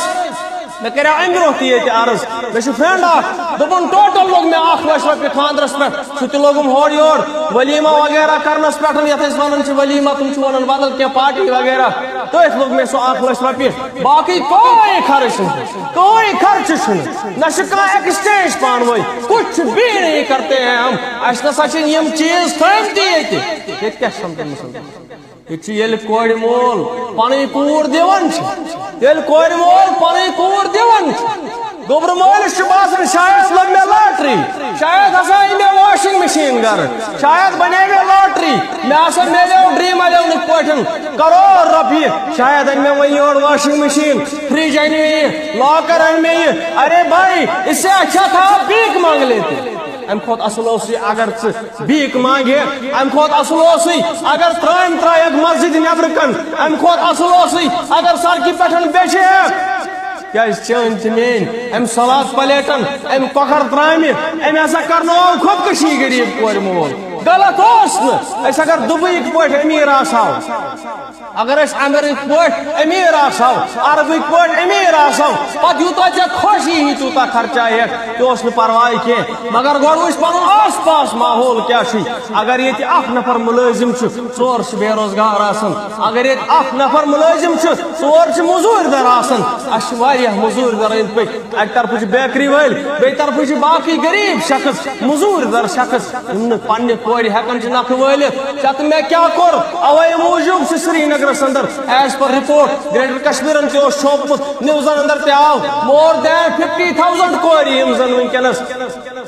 مےٚ کریٛاو امہِ برونٛہہ تہِ ییٚتہِ عرض۔ مےٚ چھُ فرینڈ اکھ، دوٚپُن، ٹوٹل لوٚگ مےٚ اکھ لچھ رۄپیہِ خانٛدرس پٮ۪ٹھ، سُہ تہِ لوٚگُم ہورٕ یورٕ، ولیمہ وغیرہ کرنس پٮ۪ٹھ، یتھ أسۍ ونان چھِ ولیمہ، تِم چھِ ونان بدل کینٛہہ، پارٹی وغیرہ، تٔتھۍ لوٚگ مےٚ سُہ اکھ لچھ رۄپیہِ۔ باقٕے کٕہٕنۍ خرٕچ چھُنہٕ، کٕہٕنۍ خرچہٕ چھُنہٕ، نہ چھُ کانٛہہ ایکسچینج پانہٕ ؤنۍ، کچھ بھی نہیں کرتے ہیں ہم۔ اسہِ نسا چھِ یِم چیٖز تھٲمتی ییٚتہِ۔ ییٚتہِ کیٛاہ چھِ سمجھان مسلمان؟ ییٚتہِ چھُ ییٚلہِ کورِ مول پنٕنۍ کوٗر دِوان چھِ، ییٚلہِ کورِ مول پنٕنۍ کوٗر دِوان چھِ، گوٚبرٕ مٲلِس چھُ باسان، شاید لٔج مےٚ لاٹری، شاید ہسا أنۍ مےٚ واشنگ مشین گرٕ، شاید بنے مےٚ لاٹری، مےٚ ہسا میلیو ڈریم الیونٕکۍ پٲٹھۍ کرور رۄپیہِ، شاید أنۍ مےٚ وۄنۍ یورٕ واشنگ مشین، فرج أنۍ مےٚ یہِ، لاکر أنۍ مےٚ یہِ۔ ارے بھائی، اس سے اچھا تھا آپ بھیک مانگ لیتے۔ امہِ کھۄتہٕ اصل اوس یہِ اگر ژٕ بھیک مانگہِ ہے، امہِ کھۄتہٕ اصل اوس یہِ اگر ترٲمۍ ترایکھ مسجد نیبرٕ کن، امہِ کھۄتہٕ اصل اوس یہِ اگر سڑکہِ پٮ۪ٹھ بیچھِ ہے۔ کیازِ چٲنۍ تہٕ میٲنۍ امہِ سلاد پلیٹن، امہِ کۄکر ترامہِ، امہِ ہسا کرنوو خودکشی غریب کورِ مول۔ غلط اوس نہٕ۔ أسۍ اگر دُبیِکۍ پٲٹھۍ امیر آسہو، اگر أسۍ امریکٕکۍ پٲٹھۍ امیر آسہو، عربٕکۍ پٲٹھۍ امیر آسہو، پتہٕ یوٗتاہ ژےٚ خۄش یی تیوٗتاہ خرچایکھ، تہِ اوس نہٕ پرواے کینٛہہ۔ مگر گۄڈٕ وٕچھ پنُن آس پاس ماحول کیٛاہ چھُے۔ اگر ییٚتہِ اکھ نفر مُلٲزِم چھُ، ژور چھِ بے روزگار آسان۔ اگر ییٚتہِ اکھ نفر مُلٲزِم چھُ، ژور چھِ مٔزوٗرۍ در آسان۔ اَسہِ چھِ واریاہ مٔزوٗرۍ در أنٛدۍ پٔکۍ۔ اَکہِ طرفہٕ چھِ بیکری وٲلۍ، بیٚیہِ طرفہٕ چھِ باقٕے غریٖب شخص، مٔزوٗرۍ در شخص، یِم نہٕ پننہِ کورِ ہٮ۪کان چھِ نکھٕ وٲلِتھ۔ ژےٚ تہٕ مےٚ کیٛاہ کوٚر؟ اوے موٗجوٗب چھُ سرینگرس اندر، as per report، گریٹر کشمیرن تہِ اوس چھوپمُت، نِوزن اندر تہِ آو، more than fifty thousand کورِ، یِم زن وٕنکیٚنس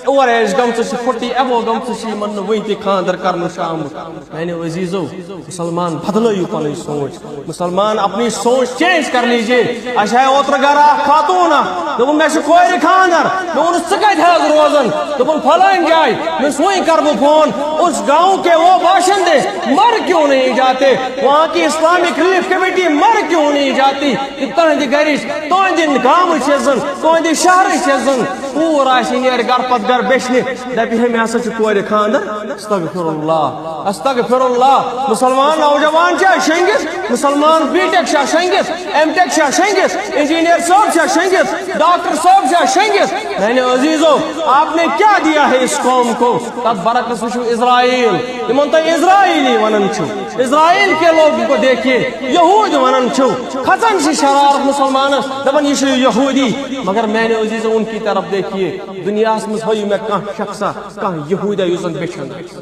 اور ایج گٔمژٕ چھِ، forty above گٔمژٕ چھِ، یِمن نہٕ وٕنہِ تہِ خانٛدر کرنہٕ چھُ آمُت۔ میانیو عزیزو، مسلمان بدلٲیِو پنٕنۍ سونچ، مسلمان اپنی سونچ چینج کر لیجیے۔ اسہِ آیہِ اوترٕ گرٕ اکھ خاتوٗن اکھ، دوٚپُن مےٚ چھُ کورِ خانٛدر۔ مےٚ ووٚنُس ژٕ کتہِ حظ روزان؟ دوٚپُن فلٲنۍ جایہِ۔ مےٚ ووٚنُس وۄنۍ کر بہٕ فون، اس گاؤں کے وہ باشندے مر کیوں نہیں جاتے، وہاں کی اسلامک ریلیف کمیٹی مر کیوں نہیں جاتی؟ یہِ تُہنٛدِ گرِچ، تُہنٛدِ گامٕچ چھےٚ زن، تُہنٛدِ شہرٕچ چھےٚ زن، کوٗر آسہِ، یہِ نیرِ گرٕ پتہٕ گرٕ بیچھنہِ، دپہِ ہے مےٚ ہسا چھُ کورِ خانٛدر۔ استغفر اللہ، استغفر اللہ۔ مسلمان نوجوان چھا شنگِتھ، مسلمان بی ٹیک چھا شنگِتھ، ایم ٹیک چھا شنگِتھ، انجینئر صٲب چھا شنگِتھ، ڈاکٹر صٲب چھا شنگِتھ؟ میانہِ عزیزو، آپ نے کیا دیا ہے اس قوم کو؟ تتھ برعکس وٕچھِو اسرائیل، تِمن تُہۍ اسرائیلی ونان چھِو، اسرائیل کے لوگوں کو دیکھیے، یہود ونان چھِو، کھژان چھِ شرارت مسلمانس، دپان یہِ چھُ یہودی۔ مگر میانہِ عزیزو، ان کی طرف دیکھیے، دنیاہس منٛز ہٲیِو مےٚ کانٛہہ شخصا، کانٛہہ یہودیا یُس زن بیچھان آسہِ۔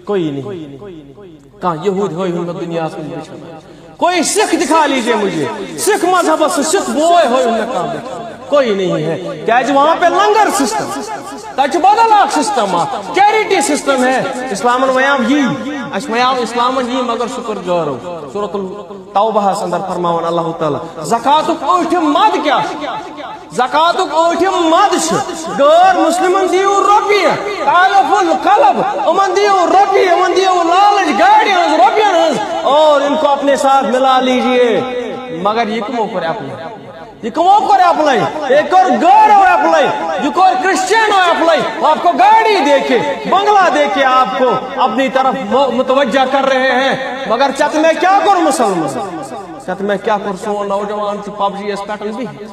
کوئی نہیں۔ کانٛہہ یہود ہٲیِو مےٚ دنیاہس منٛز بیچھان آسہِ۔ کوئی سکھ دکھا لیجیے مجھے، سکھ مذہبس سۭتۍ سکھ بوے ہٲیِو مےٚ کانٛہہ بیچھان۔ کوئی نہیں ہے۔ کیازِ وہاں پہ لنگر سسٹم، تتہِ چھُ بدل اکھ سسٹم، اکھ چیریٹی سسٹم ہے۔ اسلامن ویاو یی، اسہِ ویاو اسلامن یی، مگر سُہ کوٚر غٲرو۔ سورۃ التوبہس اندر فرماوان اللہ تعالیٰ، زکاتُک ٲٹھِم مد کیٛاہ چھُ؟ زکاتُک ٲٹھِم مد چھُ، غٲر مسلمن دِیِو رۄپیہِ، تالف القلب، یِمن دِیِو رۄپیہِ، یِمن دِیِو لالچ گاڑِ ہٕنٛز، رۄپین ہٕنٛز، اور ان کو اپنے ساتھ ملا لیجیے۔ مگر یہِ کٕمو کوٚر اپلے؟ یہِ کٕمو کوٚر اپلے؟ یہِ کوٚر غٲرو اپلے، یہِ کوٚر کرسچینو اپلے۔ آپ کو گاڑی دے کے، بنگلہ دے کے آپ کو اپنی طرف مو-، متوجہ کر رہے ہیں۔ مگر ژےٚ تہٕ مےٚ کیٛاہ کوٚر مسلمان؟ ژےٚ تہٕ مےٚ کیٛاہ کوٚر؟ سون نوجوان چھُ پب جی یس پٮ۪ٹھ بِہِتھ۔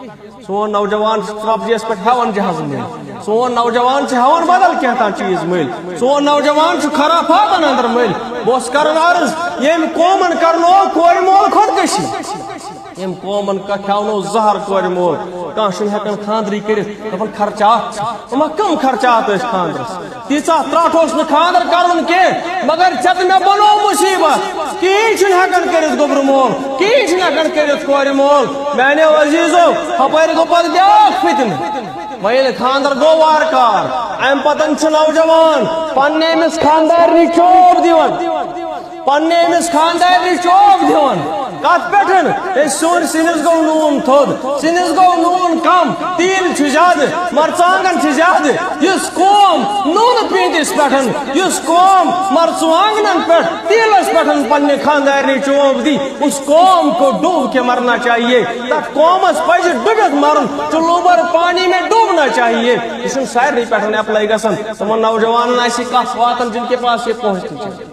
سون نوجوان چھُ پب جی یس پٮ۪ٹھ ہٮ۪وان جہازٕ مٔلۍ۔ سون نوجوان چھُ ہٮ۪وان بدل کینٛہہ تام چیٖز مٔلۍ۔ سون نوجوان چھُ خرافاتن اندر مٔلۍ۔ بہٕ اوسُس کران عرض، ییٚمۍ قومن کرنوو کورِ مول خودکشی۔ ییٚمۍ قومن کا-، کھیاونوو زہر کورِ مول۔ کانٛہہ چھُنہٕ ہٮ۪کان خانٛدرٕے کٔرِتھ۔ دپان خرچات چھِ۔ یِمن کم خرچات ٲسۍ خانٛدرس؟ تیٖژاہ ترٛٹھ اوس نہٕ خانٛدر کرُن کینٛہہ، مگر ژےٚ تہٕ مےٚ بنوو مُصیبت۔ کِہیٖنۍ چھُنہٕ ہٮ۪کان کٔرِتھ گوٚبرٕ مول، کِہیٖنۍ چھُنہٕ ہٮ۪کان کٔرِتھ کورِ مول۔ میانیو عزیزو، ہپٲرۍ گوٚو پتہٕ بیٛاکھ فتنہٕ۔ وۄنۍ ییٚلہِ خانٛدر گوٚو وارٕ کار، امہِ پتن چھُ نوجوان پننہِ أمِس خانٛدارنہِ چوب دِوان۔ پننہِ أمِس خانٛدارنہِ چوب دِوان۔ کتھ پٮ۪ٹھ؟ ہے، سیُن، سِنِس گوٚو نوٗن تھوٚد، سِنِس گوٚو نوٗن کم، تیٖل چھُ زیادٕ، مرژٕوانٛگن چھِ زیادٕ۔ یُس قوم نوٗنہٕ پیٖنتِس پٮ۪ٹھ، یُس قوم مرژٕوانٛگنن پٮ۪ٹھ، تیٖلس پٮ۪ٹھ پننہِ خانٛدارنہِ چوب دی، اس قوم کو ڈوب کے مرنا چاہیے۔ تتھ قومس پزِ ڈُبِتھ مرُن، چلو بر پانی میں ڈوبنا چاہیے۔ یہِ چھُنہٕ سارنٕے پٮ۪ٹھ اپلاے گژھان۔ تِمن نوجوانن آسہِ یہِ کتھ واتان، جن کے پاس یہ پہنچنی چاہیے۔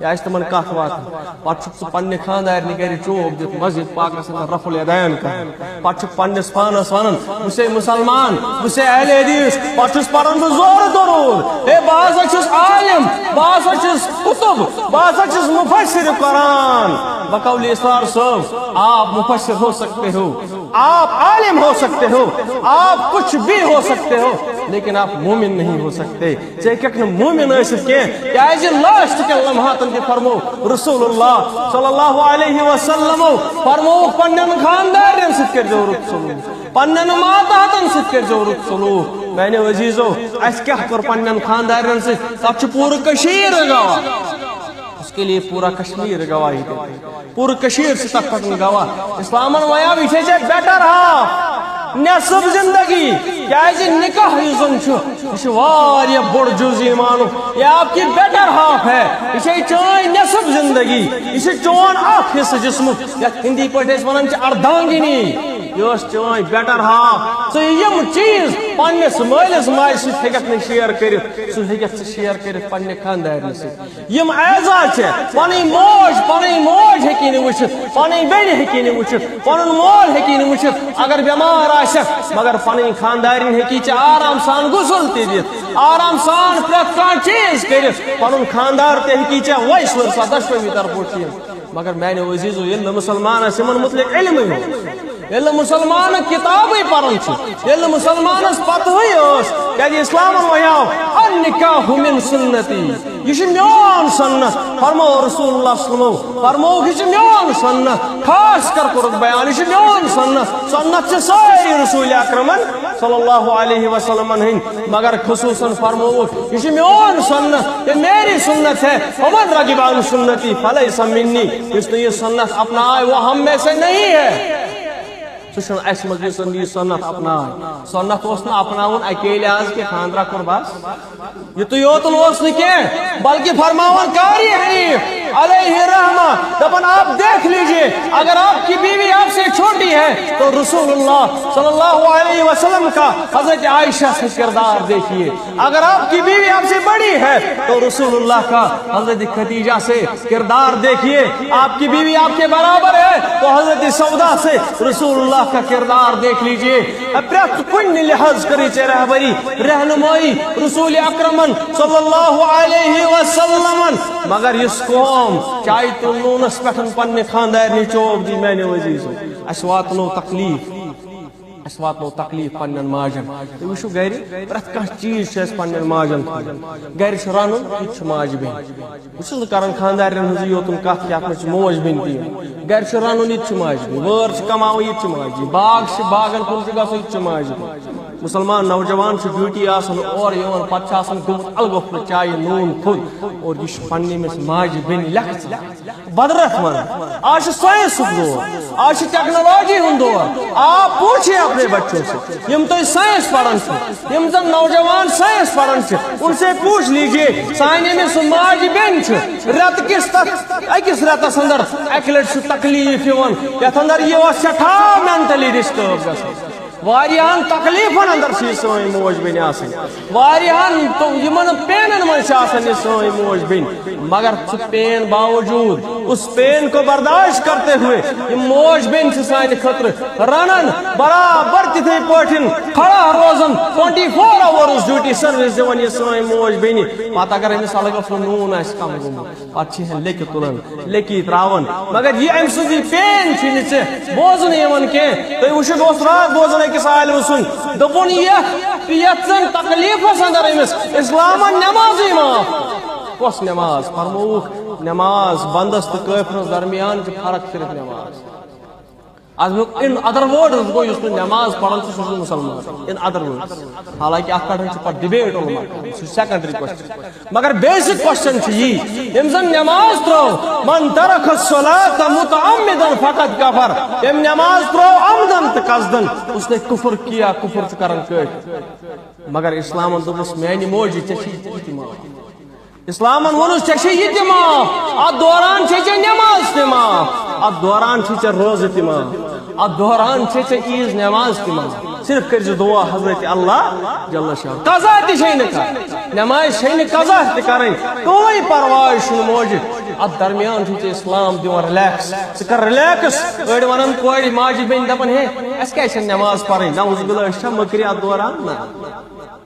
یہِ آسہِ تِمن کتھ واتان۔ پتہٕ چھُکھ ژٕ پننہِ خانٛدارنہِ گرِ چوب دِتھ مسجد پاکس اندر رفع الیدین کران۔ پتہٕ چھُکھ پننِس پانس ونان، بہٕ چھُسے مسلمان، بہٕ چھُسے اہل حدیث، پتہٕ چھُس پران بہٕ زورٕ درود۔ ہے، بہٕ ہسا چھُس عالم، بہٕ ہسا چھُس کتب، بہٕ ہسا چھُس مفسر قرآن۔ بقول اسرار صٲب، آپ مفسر ہو سکتے ہو، آپ عالم ہو سکتے ہو، آپ کچھ بھی ہو سکتے ہو، لیکن آپ مومن نہیں ہو سکتے۔ ژےٚ ہیٚککھ نہٕ مومن ٲسِتھ کینٛہہ، کیازِ لاسٹ کٮ۪ن لمحاتن تہِ فرموو رسول اللہ صلی اللہ علیہ وسلمو، فرمووُکھ پننٮ۪ن خاندارٮ۪ن سۭتۍ کٔرۍزیو رُت سلوٗک، پننٮ۪ن ماتحتن سۭتۍ کٔرۍزیو رُت سلوٗک۔ میانیو عزیزو، اسہِ کیٛاہ کوٚر پننٮ۪ن خاندارٮ۪ن سۭتۍ؟ تتھ چھُ پوٗرٕ کٔشیٖر گواہ۔ اس کے لیے پورا کشمیر گواہی دیتا ہے۔ پوٗرٕ کٔشیٖر چھِ تَتھ پٮ۪ٹھ گواہ۔ اِسلامَن وَنیو، یہِ چھے ژےٚ better half، نٮ۪صٕف زِندگی۔ کیٛازِ نِکاح یُس زَن چھُ، یہِ چھُ واریاہ بوٚڑ جُز ایٖمانُک۔ یہِ آپ کی better half ہے، یہِ چھے چٲنۍ نٮ۪صٕف زِندگی، یہِ چھُ چون اَکھ حِصہٕ جِسمُک، یَتھ ہِندی پٲٹھۍ أسۍ وَنان چھِ اردانگنی۔ یہِ ٲس چٲنۍ better half۔ ژٕ یِم چیٖز پننِس مٲلِس ماجہِ سۭتۍ ہیٚککھ نہٕ share کٔرِتھ، سُہ ہیٚککھ ژٕ share کٔرِتھ پننہِ خانٛدارنہِ سۭتۍ۔ یِم اعزاز چھِ، پنٕنۍ موج، پنٕنۍ موج ہیٚکی نہٕ وٕچھِتھ، پنٕنۍ بیٚنہِ ہیٚکی نہٕ وٕچھِتھ، پنُن مول ہیٚکی نہٕ وٕچھِتھ، اگر بٮ۪مار آسٮ۪کھ، مگر پنٕنۍ خانٛدارِنۍ ہیٚکی ژےٚ آرام سان غسل تہِ دِتھ، آرام سان پرٛٮ۪تھ کانٛہہ چیٖز کٔرِتھ، پنُن خانٛدار تہِ ہیٚکی ژےٚ وۄنۍ سُہ دۄشوٕنی طرفہٕ ٹھیٖک۔ مگر میانیو عزیزو، ییٚلہِ نہٕ مُسلمانس یِمن مُتعلق علمٕے اوس، ییٚلہِ نہٕ مُسلمانن کِتابٕے پران چھُ، ییٚلہِ نہٕ مُسلمانس پتہٕے ٲس، کیازِ اسلامن وَنیو، "النکاح من سنتی"، یہِ چھُ میون سنت۔ فرمو رسول اللہ صلی اللہ علیہ وسلم، فرمووُکھ، "یہِ چھُ میون سنت"، خاص کر کوٚرُکھ بیان، "یہِ چھُ میون سنت"۔ سنت چھِ سٲری رسول اکرمن صلی اللہ علیہ وسلمن ہٕنٛدۍ، مگر خصوصاً فرمووُکھ، "یہ چھِ میون سنت، یہ میری سنت ہے، فمن رغب عن سنتی فلیس منی"، یُس نہٕ یہِ سنت اپناوِ، وہ ہم میں سے نہیں ہے۔ سُہ چھُنہٕ اَسہِ منٛز، یُس نہٕ یہِ سنت اپناوِ۔ سنت اوس نہٕ اپناوُن اکیلے آز کہِ خانٛدرا کوٚر بس۔ یُتُے یوت اوس نہٕ کینٛہہ، بلکہِ فرماوان قاری حنیف علیہ رحمہ، دپان، "آپ دیکھ لیجئے، اگر آپ کی بیوی آپ سے چھوٹی ہے تو رسول اللہ صلی اللہ علیہ وسلم کا حضرت عائشہ سے کردار دیکھیے، اگر آپ کی بیوی آپ سے بڑی ہے تو رسول اللہ کا حضرت خدیجہ سے کردار دیکھیے، آپ کی بیوی آپ کے برابر ہے تو حضرت سودا سے رسول اللہ کا کردار دیکھ لیجئے۔" پرٛٮ۪تھ کُنہِ لحاظ کٔرِو ژےٚ رہبری، رہنمٲیی رسول اکرمن صلی اللہ علیہ وسلمن۔ مگر یُس قوم چایہِ تہٕ نوٗنس پٮ۪ٹھ پننہِ خانٛدارنہِ چوب دی، میانیو عزیزو، اسہِ واتنو تکلیف۔ اسہِ واتنو تکلیف پننٮ۪ن ماجن۔ تُہۍ وٕچھِو گرِ، پرٛٮ۪تھ کانٛہہ چیٖز چھُ اسہِ پننٮ۪ن ماجن تھاوُن۔ گرِ چھُ رنُن، یہِ تہِ چھُ ماجہِ بیٚنہِ۔ بہٕ چھُس نہٕ کران خانٛدارٮ۪ن ہٕنٛزٕے یوتُن کتھ، یتھ منٛز چھِ موج بیٚنہِ تہِ یِوان۔ گرِ چھُ رنُن، یہِ تہِ چھِ ماجہِ بیٚنہِ۔ وٲر چھِ کماوٕنۍ، یہِ تہِ چھِ ماجہِ بیٚنہِ۔ باغ چھِ، باغن کُن چھُ گژھُن، یہِ تہِ چھِ ماجہِ بیٚنہِ۔ مسلمان نوجوان چھُ ڈیوٹی آسان اورٕ یِوان، پتہٕ چھُ آسان گوٚمُت الگوفرٕ چایہِ نوٗن کھوٚت، اور یہِ چھُ پننہِ أمِس ماجہِ بیٚنہِ لیٚکھٕ ژٕ۔ بدرت ونان۔ آز چھُ ساینسُک دور، آز چھُ ٹیکنالوجی ہُنٛد دور۔ آپ پوچھیے اپنے بچوں سے، یِم تُہۍ ساینس پران چھِو، یِم زن نوجوان ساینس پران چھِ، ان سے پوچھ لیجیے، سانہِ أمِس ماجہِ بیٚنہِ چھِ رٮ۪تہٕ کِس تتھ أکِس رٮ۪تس اندر اکہِ لٹہِ سُہ تکلیف یِوان، یتھ اندر یہِ اوس سٮ۪ٹھاہ mentally disturb گژھان۔ واریاہن تکلیفن اندر چھِ یہِ سٲنۍ موج بیٚنہِ آسان، واریاہن تو-، یِمن پینن منٛز چھِ آسان یہِ سٲنۍ موج بیٚنہِ، مگر ژٕ پین باوجود، اس پین کو برداشت کرتے ہوئے، یِم موج بیٚنہِ چھِ سانہِ خٲطرٕ رنان، برابر تِتھے پٲٹھۍ کھڑا روزان، twenty four hours duty service دِوان یہِ سٲنۍ موج بیٚنہِ۔ پتہٕ اگر أمِس الگ اوس نوٗن آسہِ کم گوٚمُت، پتہٕ چھِ ہن لیٚکہِ تُلان، لیٚکی تراوان۔ مگر یہِ أمۍ سٕنٛز یہِ پین چھِ نہٕ ژےٚ بوزنہٕ یِوان کینٛہہ۔ تُہۍ وٕچھِو، بہٕ اوسُس راتھ بوزان أکِس عالمہٕ سُنٛد، دوٚپُن، یَتھ، یَتھ زَن تکلیٖفَس اندر أمِس اِسلامَن نٮ۪مازٕے معاف۔ کۄس نٮ۪ماز؟ فرمووُکھ، نٮ۪ماز بندَس تہٕ کٲفرَس درمیان چھِ فرق صرف نٮ۪ماز۔ از میون in other words گوٚو، یُس نہٕ نٮ۪ماز پران چھُ، سُہ چھُنہٕ مُسلمان۔ In other words، حالانکہ اتھ پٮ۪ٹھ چھِ پتہٕ debate علماء کران، سُہ چھُ secondary question۔ مگر basic question چھُ یی، ییٚمۍ زن نٮ۪ماز ترٲو، "من ترک الصلاة متعمدا فقد کفر"، ییٚمۍ نٮ۪ماز ترٲو عمدن تہٕ قصدن، اس نے کفر کیا، کفر چھُ کران کٲفر۔ مگر اسلامن دوٚپُس، "میانہِ موجی، ژےٚ چھُے یہِ تہِ معاف۔" اسلامن ووٚنُس، "ژےٚ چھے یہِ تہِ معاف، اتھ دوران چھے ژےٚ نٮ۪ماز تہِ معاف، اتھ دوران چھے ژےٚ روزٕ تہِ معاف، اتھ دوران چھے ژےٚ عیٖذ نٮ۪ماز تہِ معاف۔ صرف کٔرۍ زِ دعا حضرت اللہ جل شان۔ قضا تہِ چھے نہٕ کرٕنۍ، نٮ۪ماز چھے نہٕ قضا تہِ کرٕنۍ، کٕہٕنۍ پرواے چھُنہٕ موجہِ۔ اتھ درمیان چھُے ژےٚ اسلام دِوان relax۔ ژٕ کر relax۔" أڑۍ ونان کورِ ماجہِ بیٚنہِ، دپان، "ہے، اسہِ کیازِ چھنہٕ نٮ۪ماز پرٕنۍ؟ نعوذ باللہ، أسۍ چھا مٔکرِ اتھ دوران؟" نہ۔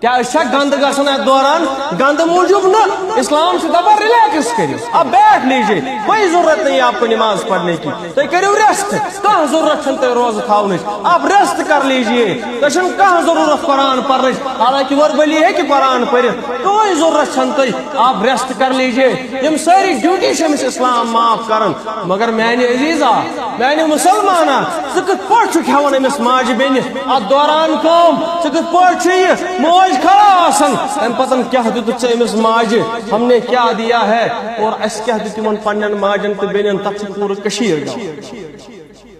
کیا أسۍ چھا گنٛدٕ گژھان اتھ دوران؟ گنٛدٕ موٗجوٗب نہٕ۔ اسلام چھُ دپان relax کٔرِو، اب بیٹھ لیجیے، کوئی ضرورت نہیں آپ کو نماز پڑھنے کی، تُہۍ کٔرِو rest، کانٛہہ ضرورت چھنہٕ تۄہہِ روزٕ تھاونٕچ، آپ rest کر لیجیے، تۄہہِ چھنہٕ کانٛہہ ضرورت قرآن پرنٕچ، حالانکہ verbally ہیٚکہِ قرآن پٔرِتھ، کٕہٕنۍ ضرورت چھنہٕ تۄہہِ، آپ rest کر لیجیے۔ یِم سٲری duty چھِ أمِس اسلام معاف کران۔ مگر میانہِ عزیزا، میانہِ مسلمانا، ژٕ کِتھ پٲٹھۍ چھُکھ ہٮ۪وان أمِس ماجہِ بیٚنہِ اتھ دوران کٲم؟ ژٕ کِتھ پٲٹھۍ چھُ یہِ موج کھڑا آسان؟ تمہِ پتہٕ کیٛاہ دیُتُتھ ژےٚ أمِس ماجہِ؟ ہم نے کیا دیا ہے؟ اور اسہِ کیٛاہ دیُت یِمن پننٮ۪ن ماجن تہٕ بیٚنٮ۪ن؟ تتھ چھِ پوٗرٕ کٔشیٖر گواہ۔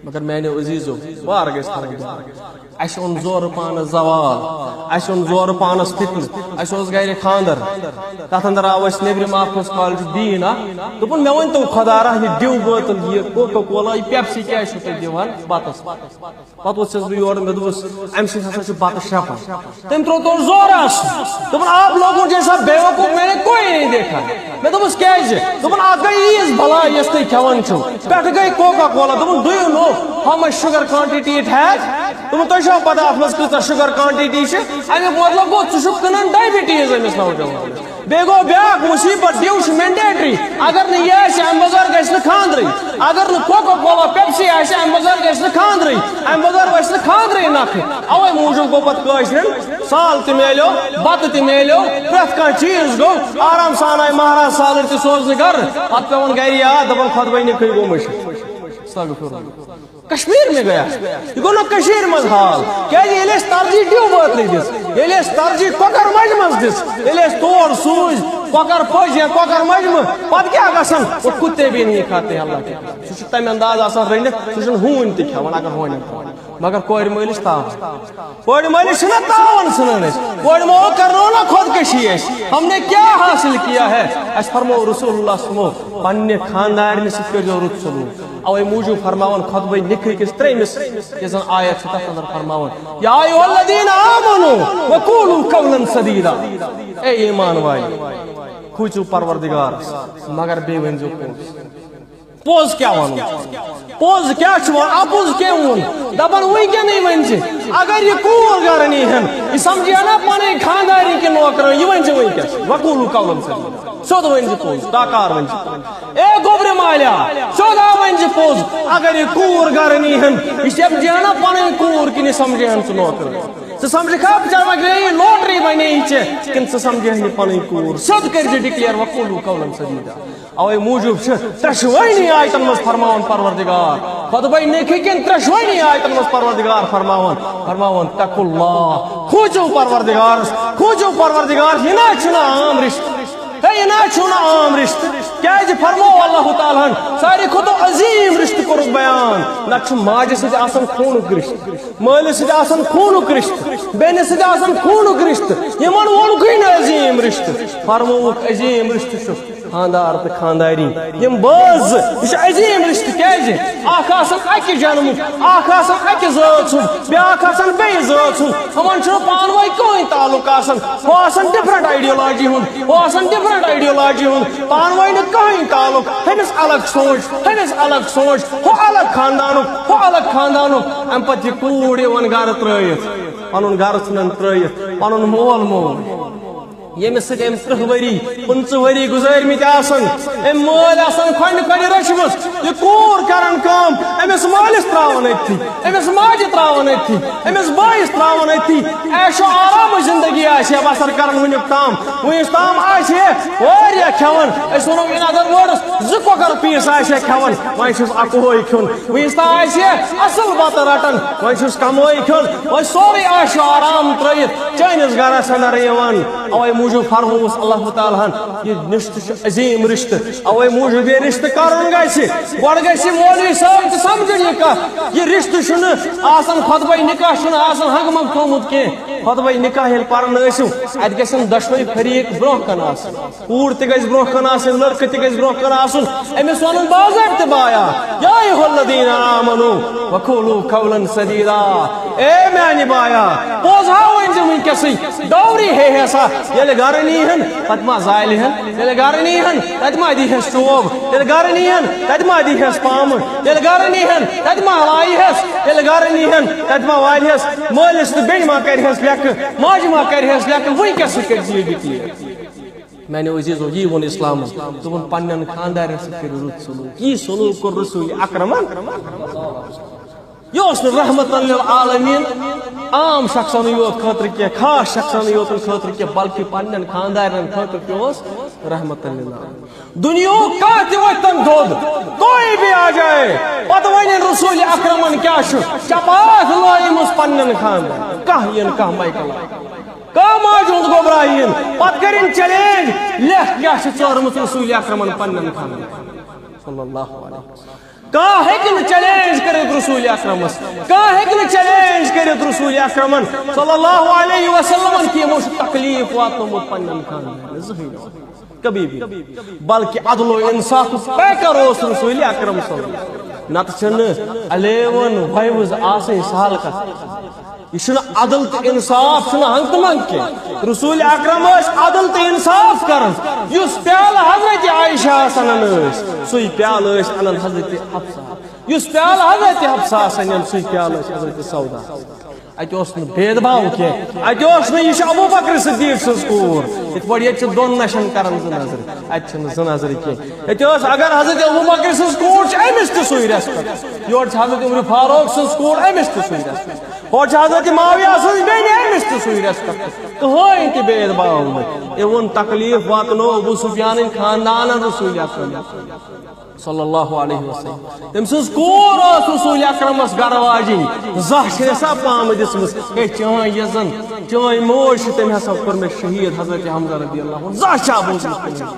مگر میانیو عزیزو، وار گژھِ تھاوُن دعا۔ اسہِ اوٚن زورٕ پانس زوال، اسہِ اوٚن زورٕ پانس فتنہٕ۔ اسہِ اوس گرِ خاندر، تتھ اندر آو اسہِ نیبرِم اکھ اوس کالجُک ڈین اکھ۔ دوٚپُن، مےٚ ؤنۍ تو خۄدا را، یہِ ڈیو بٲتل، یہِ کوکا کولا، یہِ پیپسی کیازِ چھِو تُہۍ دِوان بتس؟ پتہٕ ووٚتھُس بہٕ یورٕ، مےٚ دوٚپُس، امہِ سۭتۍ ہسا چھُ بتہٕ شرپان۔ تٔمۍ ترٛوو تورٕ زورٕ اَسُن۔ دوٚپُن، آپ لوگوں جیسا بیوقوف میں نے کوئی نہیں دیکھا۔ مےٚ دوٚپُس، کیازِ؟ دوٚپُن، اَتھ گٔے عیٖز بلاے یۄس تُہۍ کھٮ۪وان چھِو۔ پٮ۪ٹھٕ گٔے کوکا کولا۔ دوٚپُن، do you know how much sugar quantity it has؟ دوٚپُن، تۄہہِ چھوا پتہ اَتھ منٛز کۭژاہ شُگر کوانٹٹی چھِ؟ اَمیُک مطلب گوٚو، ژٕ چھُکھ کٕنان ڈایبٹیٖز أمِس نوجوانَس۔ بیٚیہِ گوٚو بیٛاکھ مُصیٖبت، ڈیو چھُ مینڈیٹری۔ اگر نہٕ یہِ آسہِ، اَمہِ بغٲر گژھِ نہٕ خانٛدرٕے۔ اگر نہٕ کوکا کولا، پیپسی آسہِ، اَمہِ بغٲر گژھِ نہٕ خانٛدرٕے۔ اَمہِ بغٲر گژھِ نہٕ خانٛدرٕے نکھٕ۔ اَوَے موٗجوٗب گوٚو پتہٕ کٲشرٮ۪ن سال تہِ میلیو، بتہٕ تہِ میلیو، پرٛٮ۪تھ کانٛہہ چیٖز گوٚو۔ آرام سان آیہِ مہراز سالٕرۍ تہِ سوزنہٕ گرٕ۔ پتہٕ پٮ۪وان گرِ یاد، دپان، خۄطبَے نِکھٕے گوٚو مٔشِتھ۔ استغفر اللہ۔ کشمیر میں گیا۔ یہِ گوٚو نہ کٔشیٖرِ منٛز حال۔ کیازِ ییٚلہِ اَسہِ ترجیح ڈیو بٲتلٕے دِژ، ییٚلہِ اَسہِ ترجیح کۄکر مجہِ منٛز دِژ، ییٚلہِ اَسہِ تور سوٗزۍ کۄکر پٔج یا کۄکر مجمہٕ، پتہٕ کیٛاہ گژھن؟ وہ کتے بھی نہیں کھاتے اللہ کے۔ سُہ چھُ تَمہِ انداز آسان رٔنِتھ، سُہ چھُنہٕ ہوٗنۍ تہِ کھٮ۪وان اگر ہونٮ۪ن تھاوان۔ مگر کورِ مٲلِس تاوان۔ کورِ مٲلِس چھِنہ تاوان ژھٕنان أسۍ۔ کورِ مول کرنو نہ خودکشی اَسہِ۔ ہم نے کیا حاصل کیا ہے؟ اَسہِ فرموو رسول اللہ صلی اللہ علیہ وسلم، پننہِ خاندارنہِ سۭتۍ کٔرۍزیو رُت سلوٗک۔ اوے موٗجوٗب فرماوان خطبہ نکاح کِس ترٛیٚیمِس، یُس زن آیت چھِ تتھ اندر فرماوان، یا ایھا الذین آمنوا وقولوا قولا سدیدا۔ اے ایمان والے، کھوٗژِو پروردگارس، مگر بیٚیہِ ؤنۍزیو پوٚز۔ پوٚز کیٛاہ ونُن؟ پوٚز کیٛاہ چھُ ونُن؟ اپُز کیٛاہ ووٚن؟ دپان وٕنکیٚنٕے ؤنۍ زِ، اگر یہِ کوٗر گرٕ نیٖہن، یہِ سمجھِ ہا نا پنٕنۍ خاندارِنۍ کِنہٕ نوکرٲنۍ، یہِ ؤنۍ زِ وٕنکیٚس۔ وقولوا قولا سدیدا۔ سیوٚد ؤنۍ زِ پوٚز، ڈاکار ؤنۍ زِ پوٚز۔ اے گوٚبرِ مالیا، سیوٚد آ ؤنۍ زِ پوٚز۔ اگر یہِ کوٗر گرٕ نیٖہن، یہِ سمجھِ ہا نا پنٕنۍ کوٗر کِنہٕ یہِ سمجھِ ہن ژٕ نوکرٲنۍ؟ ژٕ سمجھکھا بچار وۄنۍ گٔیے لوٹری بنے یہِ ژےٚ، کِنہٕ ژٕ سمجھِ ہن یہِ پنٕنۍ کوٗر؟ سیوٚد کٔرۍ زِ declare وقولوا قولا سدیدا۔ اوے موٗجوٗب چھِ ترٛٮ۪شوٕنی آیتن منٛز فرماوان پروردگار، خطبہ نکاح کٮ۪ن ترٛٮ۪شوٕنی آیتن منٛز پروردگار فرماوان، فرماوان، اتقوا اللہ، کھوٗژِو پروردگارس، کھوٗژِو پروردگارس۔ یہِ نہ چھُنہٕ عام رشتہٕ، ہے، یہِ نہ چھُنہٕ عام رشتہٕ۔ کیازِ فرموو اللہ تعالیٰ ہن ساروی کھۄتہٕ عظیٖم رشتہٕ کوٚرُکھ بیان، نتہٕ چھُ ماجہِ سۭتۍ آسان خوٗنُک رشتہٕ، مٲلِس سۭتۍ آسان خوٗنُک رشتہٕ، بیٚنہِ سۭتۍ آسان خوٗنُک رشتہٕ، یِمن ووٚنکھٕے نہٕ عظیٖم رشتہٕ۔ فرمووُکھ عظیٖم رشتہٕ چھُ خاندار تہٕ خاندارِنۍ، یِم بٲژ زٕ، یہِ چھُ عظیٖم رشتہٕ۔ کیازِ؟ اکھ آسان اکہِ جنمُک، اکھ آسان اکہِ زٲژ ہُنٛد، بیٛاکھ آسان بیٚیہِ زٲژ ہُنٛد۔ یِمن چھُنہٕ پانہٕ ؤنۍ کٕہٕنۍ تعلق آسان۔ ہُہ آسان different ideology ہُنٛد، ہُہ آسان different ideology ہُنٛد، پانہٕ ؤنۍ نہٕ کٕہٕنۍ تعلق۔ ہُمِس الگ سونٛچ، ہُمِس الگ سونٛچ، ہُہ الگ خاندانُک، ہُہ الگ خاندانُک۔ اَمہِ پتہٕ یہِ کوٗر یِوان گرٕ ترٲیِتھ، پنُن گرٕ ژھٕنان ترٲیِتھ، پنُن مول موج۔ ییٚمِس سۭتۍ أمۍ ترٕٛہ ؤری، پٕنٛژٕہ ؤری گُزٲرمٕتۍ آسن، أمۍ مٲلۍ آسن کھۄنہِ کھۄنہِ رٔچھمٕژ۔ یہِ کوٗر کران کٲم، أمِس مٲلِس ترٛاوان أتھی، أمِس ماجہِ ترٛاوان أتھی، أمِس بٲیِس ترٛاوان أتھی۔ عیش و آرام زندگی آسہِ ہا بسر کران وُنیُک تام، وُنیُک تام آسہِ ہے واریاہ کھٮ۪وان۔ أسۍ وَنو in other words، زٕ کۄکر پیٖس آسہِ ہے کھٮ۪وان، وۄنۍ چھُس اَکُے کھیوٚن۔ وُنیُک تام آسہِ ہے اَصٕل بَتہٕ رَٹان، وۄنۍ چھُس کَمٕے کھیوٚن۔ وۄنۍ سورُے عیش و آرام ترٲیِتھ چٲنِس گرس اندر یِوان۔ اوے موٗجوٗب فرمووُس اللہ تعالیٰ ہن، یہِ رشتہٕ چھُ عظیٖم رشتہٕ۔ اوے موٗجوٗب یہِ رشتہٕ کرُن گژھِ، گۄڈٕ گژھِ مولوی صٲب تہِ سمجھُن یہِ کتھ۔ یہِ رشتہٕ چھُنہٕ آسان، خطبہ نکاح چھُنہٕ آسان ہنگہٕ منٛگہٕ تھوٚومُت کینٛہہ۔ خطبہ نکاح ییٚلہِ پران ٲسِو، اتہِ گژھن دۄشوے فریق برونٛہہ کُن آسٕنۍ۔ کوٗر تہِ گژھِ برونٛہہ کُن آسٕنۍ، لڑکہٕ تہِ گژھِ برونٛہہ کُن آسُن۔ أمِس وَنُن باضٲبطہٕ، بایا، یا ایھا الذین آمنوا وقولوا قولا سدیدا۔ اے میانہِ بایا، پوٚز ہا ؤنۍ زِ وٕنکیٚسٕے، ڈوری ہے ہے سا، ییٚلہِ گرٕ نیٖہن، تتہِ ما زالہِ ہن؟ ییٚلہِ گرٕ نیٖہن، تتہِ ما دی ہس چوب؟ ییٚلہِ گرٕ نیٖہن، تتہِ ما دی ہس پامہٕ؟ ییٚلہِ گرٕ نیٖہن، تتہِ ما لایہِ ہس؟ ییٚلہِ گرٕ نیٖہن، تتہِ ما والہِ ہس؟ مٲلِس تہٕ بیٚنہِ ما کرِ ہس لیکھٕ؟ ماجہِ ما کرِ ہس لیکھٕ؟ وٕنکیٚسٕے کٔرۍ زِ یہِ declare۔ میانیو عزیزو، یی ووٚن اسلامن، دوٚپُن، پننٮ۪ن خاندارٮ۪ن سۭتۍ کٔرِو رُت سلوٗک۔ یی سلوٗک کوٚر رسول اکرمن۔ یہِ اوس نہٕ رحمتن للعالمین عام شخصن یوت خٲطرٕ کینٛہہ، خاص شخصن یوت خٲطرٕ کینٛہہ، بلکہِ پننٮ۪ن خاندارٮ۪ن خٲطرٕ تہِ اوس رحمتن للعالمین۔ دُنیاہُک کانٛہہ تہِ وۄتھتن دۄد، کوئی بھی آ جائے، پتہٕ ونن رسول اکرمن کیٛاہ چھُ، چپاتھ لٲیمٕژ پننٮ۪ن خاندارن، کانٛہہ یِن کانٛہہ مایکل۔ کانٛہہ ماجہِ ہُنٛد گوٚبرا یِن، پتہٕ کٔرِن challenge، لیکھ کیٛاہ چھِ ژٲرمٕژ رسول اکرمن پننٮ۪ن خاندارن۔ صلی اللہ علیہ وسلم۔ کانٛہہ ہیٚکہِ نہٕ چیلنج کٔرِتھ رسول اکرمس، کانٛہہ ہیٚکہِ نہٕ چیلنج کٔرِتھ رسول اکرمن صلی اللہ علیہ وسلمن کہِ یِمو چھُ تکلیف واتنومُت پننٮ۪ن خاندانن، زٕہٕنۍ نہٕ، کبھی بھی، بلکہِ عدل و انصاف پیکر اوس رسول اکرم صلی اللہ علیہ وسلم۔ نتہٕ چھنہٕ الیون ویوز آسٕنۍ سہل کتھ۔ یہِ چھُنہٕ عدل تہٕ انصاف، چھُنہٕ ہنٛگ تہٕ منٛگ کینٛہہ۔ رسول اکرم ٲسۍ عدل تہٕ انصاف کران۔ یُس پیالہٕ حضرت عائشہ آسان ٲسۍ، سُے پیالہٕ ٲسۍ انان حضرت حفصہ۔ یُس پیالہٕ حضرت حفصہ آسان، سُے پیالہٕ ٲسۍ حضرت سودا۔ اتہِ اوس نہٕ بید باو کینٛہہ۔ اتہِ اوس نہٕ، یہِ چھِ ابو بکر صدیق سٕنٛز کوٗر۔ یِتھ پٲٹھۍ ییٚتہِ چھِ دۄن نشن کران زٕ نظرِ، اتہِ چھِنہٕ زٕ نظرِ کینٛہہ۔ ییٚتہِ اوس، اگر حضرت ابو بکر سٕنٛز کوٗر چھِ، أمِس تہِ سُے ریسپیکٹ۔ یورٕ چھِ حضرت عمر فاروق سٕنٛز کوٗر، أمِس تہِ سُے ریسپیکٹ۔ ہورٕ چھِ حضرت معاویہ سٕنٛز بیٚنہِ، أمِس تہِ سُے ریسپیکٹ۔ کٕہٕنۍ تہِ بید باو نہٕ۔ یہِ ووٚن تکلیف واتنو ابو سفیانٕنۍ خاندانن رسول اکرم صلی اللہ علیہ وسلم۔ تٔمۍ سٕنٛز کوٗر ٲس رسول اکرمس گرٕ واجِنۍ۔ زانٛہہ چھِ سا پامہٕ دِژمٕژ، ہے چٲنۍ یۄس زن چٲنۍ موج چھِ، تٔمۍ ہسا کوٚر مےٚ شہیٖد حضرت حمزہ رضی اللہ عنہ۔ زانٛہہ چھا بوٗزمُت تٔمۍ؟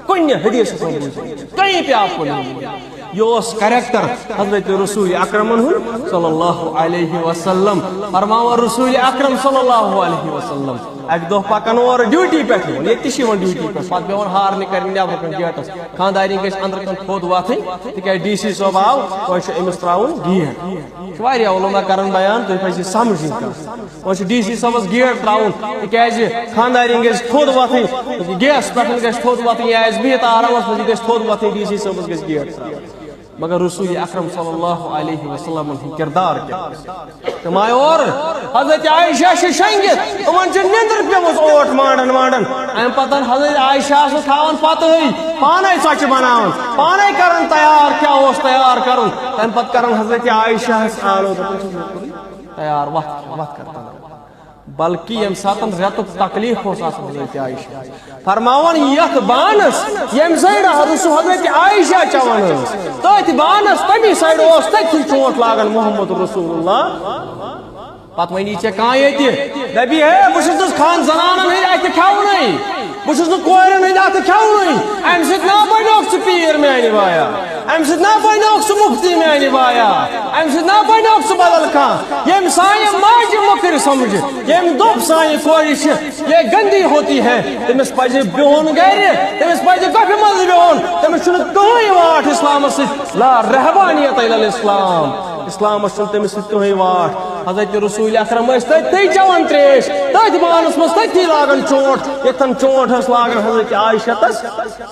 کُنہِ حدیثس منٛز بوٗزِو، کہیں پہ آپ کو نہیں ملے۔ یہِ اوس کریکٹر حضرت رسول اکرمن ہُنٛد صلی اللہ علیہ وسلم۔ فرماوان رسول اکرم صلی اللہ علیہ وسلم، اکہِ دۄہ پکان اورٕ ڈیوٹی پٮ۪ٹھ، ییٚتہِ تہِ چھِ یِوان ڈیوٹی پٮ۪ٹھ، پتہٕ پٮ۪وان ہارنہِ کرنہِ نٮ۪برٕ کُن گیٹس، خانٛدارِنۍ گژھِ أنٛدرٕ کُن تھوٚد وۄتھٕنۍ، تِکیازِ ڈی سی صٲب آو، تۄہہِ چھُ أمِس ترٛاوُن گیٹ۔ چھِ واریاہ علماء کران بیان، تُہۍ پزِ یہِ سمجھٕنۍ کتھ۔ وۄنۍ چھُ ڈی سی صٲبس گیٹ ترٛاوُن، تِکیازِ خانٛدارِنۍ گژھِ تھوٚد وۄتھٕنۍ، گیس پٮ۪ٹھ گژھِ تھوٚد وۄتھٕنۍ، یا آسہِ بِہِتھ آرامس منٛز، یہِ گژھِ تھوٚد وۄتھٕنۍ، ڈی سی صٲبس گژھِ گیٹ ترٛاوُن۔ مگر رسول اکرم صلی اللہ علیہ وسلم ہُنٛد کردار کیٛاہ اوس؟ تِم آیہِ اورٕ، حضرت عائشہ چھِ شۄنٛگِتھ، یِمن چھِ نِندٕر پیمٕژ اوٹ مانڈان مانڈان۔ امہِ پتہٕ حضرت عائشہ ٲسٕس تھاوان پتہٕے، پانے ژۄچہِ بناوان، پانے کران تیار، کیٛاہ اوس تیار کرُن۔ تمہِ پتہٕ کران حضرت عائشہ ہس آلو، دپان چھِس، "مےٚ کوٚرُے تیار، وتھ، وتھ کر تیار۔" بلکہ ییٚمہِ ساتہٕ رٮ۪تُک تکلیف اوس آسان حضرت عائشہ، فرماوان، یتھ بانس ییٚمہِ سایڈٕ رسول حضرت عائشہ چٮ۪وان ٲس، تٔتھۍ بانس تمی سایڈٕ اوس تٔتھی چونٹ لاگان محمد رسول اللہ۔ پتہٕ ونی ژےٚ کانٛہہ ییٚتہِ، دپی، ہے، بہٕ چھُس نہٕ خان زنانن ہٕنٛدۍ اتھٕ کھٮ۪ونٕے، بہٕ چھُس نہٕ کورٮ۪ن ہٕنٛدۍ اتھٕ کھٮ۪ونٕے، امہِ سۭتۍ نا بنیوکھ ژٕ پیٖر میانہِ بایا، امہِ سۭتۍ نا بنیوکھ ژٕ مفتی میانہِ بایا، امہِ سۭتۍ نا بنیوکھ ژٕ بدل کانٛہہ۔ ییٚمۍ سانہِ ماجہِ مۄکٕرۍ سمجھِ، ییٚمۍ دوٚپ سانہِ کورِ چھِ یہ گندی ہوتی ہے، تٔمِس پزِ بِہُن گرِ، تٔمِس پزِ گۄپھِ منٛز بِہُن، تٔمِس چھُنہٕ کٕہٕنۍ واٹھ اسلامس سۭتۍ، لا رہبانیت الا الاسلام، اسلامس چھُنہٕ تٔمِس سۭتۍ کٕہٕنۍ واٹھ۔ حضرت رسول اکرم ٲسۍ تٔتھی چٮ۪وان تریش، تٔتھۍ بانس منٛز، تٔتھی لاگان چونٹ، یتھن چونٹ ٲس لاگان حضرت عائشہ تس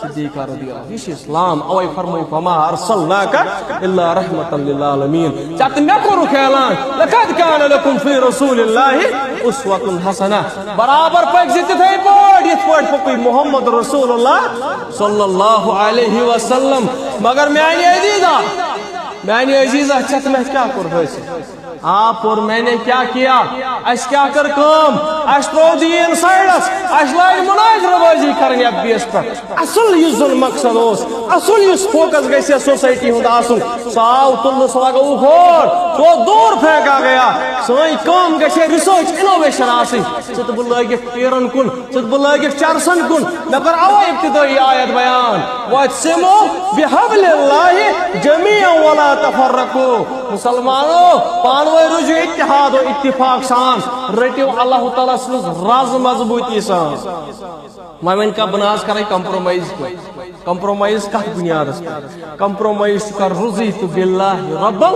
صدیقہ رضی اللہ عنہا۔ یہِ چھُ اسلام، اوے فرمٲے، "وما ارسلناک الا رحمة للعالمین۔" ژےٚ تہٕ مےٚ کوٚرُکھ اعلان، "لقد کان لکم فی رسول اللہ اسوۃ حسنہ۔" برابر پٔکۍ زِ تِتھے پٲٹھۍ، یِتھ پٲٹھۍ پوٚکُے محمد رسول اللہ صلی اللہ علیہ وسلم۔ مگر میانہِ عزیزا، میانہِ عزیزا، ژےٚ تہٕ مےٚ کیٛاہ کوٚر حٲصِل؟ آپ اور میں نے کیا کیا؟ اسہِ کیٛاہ کٔر کٲم؟ اسہِ ترٛوو دیٖن سایڈس، اسہِ لٲج مناظرٕ بٲزی کرٕنۍ یتھ بیس پٮ۪ٹھ۔ اصل یُس زن مقصد اوس، اصل یُس فوکس گژھِ سوسائٹی ہُنٛد آسُن، سُہ آو تُلنہٕ، سُہ لگووُکھ ہور، سُہ دوٗر پھینکا گیا۔ سٲنۍ کٲم گژھِ ریسرچ انوویشن آسٕنۍ۔ ژٕ تہٕ بہٕ لٲگِکھ پیٖرن کُن، ژٕ تہٕ بہٕ لٲگِکھ چرسن کُن۔ مےٚ کٔر اوے ابتدٲیی آیت بیان، "واعتصموا بحبل اللہ جمیعا ولا تفرقوا۔" مسلمانو، پانہٕ ؤنۍ روٗزِو اتحاد و اتفاق سان، رٔٹِو اللہ تعالیٰ سٕنٛز رز مضبوٗطی سان۔ وۄنۍ وۄنۍ کانٛہہ بہٕ نہ حظ کرے کمپرومائز کینٛہہ۔ کمپرومائز کتھ بنیادس پٮ۪ٹھ؟ کمپرومائز چھُ کر، رضیت باللہ ربا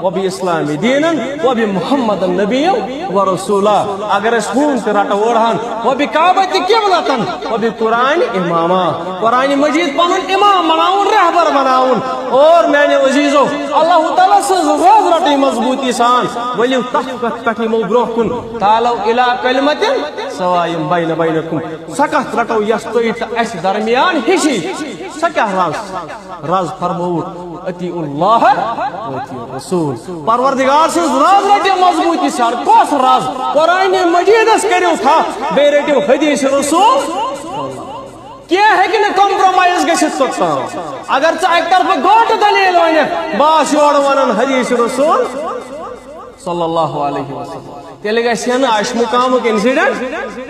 و بالاسلام دینا و بمحمد نبیا و رسولا۔ اگر أسۍ ہوٗن تہِ رٹو أڑہن، و بکعبۃ قبلتن و بقرآن اماما، قرآن مجید پنُن امام بناوُن، رہبر بناوُن۔ اور میانیو عزیزو، اللہ تعالیٰ سٕنٛز رز رٹٕنۍ مضبوٗطی سان۔ ؤلِو تتھ کتھ پٮ۪ٹھ یِمو برونٛہہ کُن۔ تعالوا الی کلمۃ سواء بینی و بینکم۔ سۄ کتھ رٹو یۄس تُہۍ تہٕ اسہِ درمیان ہِشی۔ سۄ کیٛاہ رز؟ رز فرمووُکھ، اطیعوا اللہ و اطیعوا الرسول۔ پروردگار سٕنٛز رز رٔٹِو مضبوٗطی سان۔ کۄس رز؟ قرآن مجیدس کٔرِو تھپھ، بیٚیہِ رٔٹِو حدیث رسول۔ کینٛہہ ہیٚکہِ نہٕ کمپرومائز گٔژھِتھ توٚتام۔ اگر ژٕ اکہِ طرفہٕ گٲنٹہٕ دلیل ونکھ، بہٕ آسہٕ یورٕ ونان حدیث رسول صلی اللہ علیہ وسلم۔ تیٚلہِ گژھِ ہا نہٕ اَشہِ مُقامُک incident،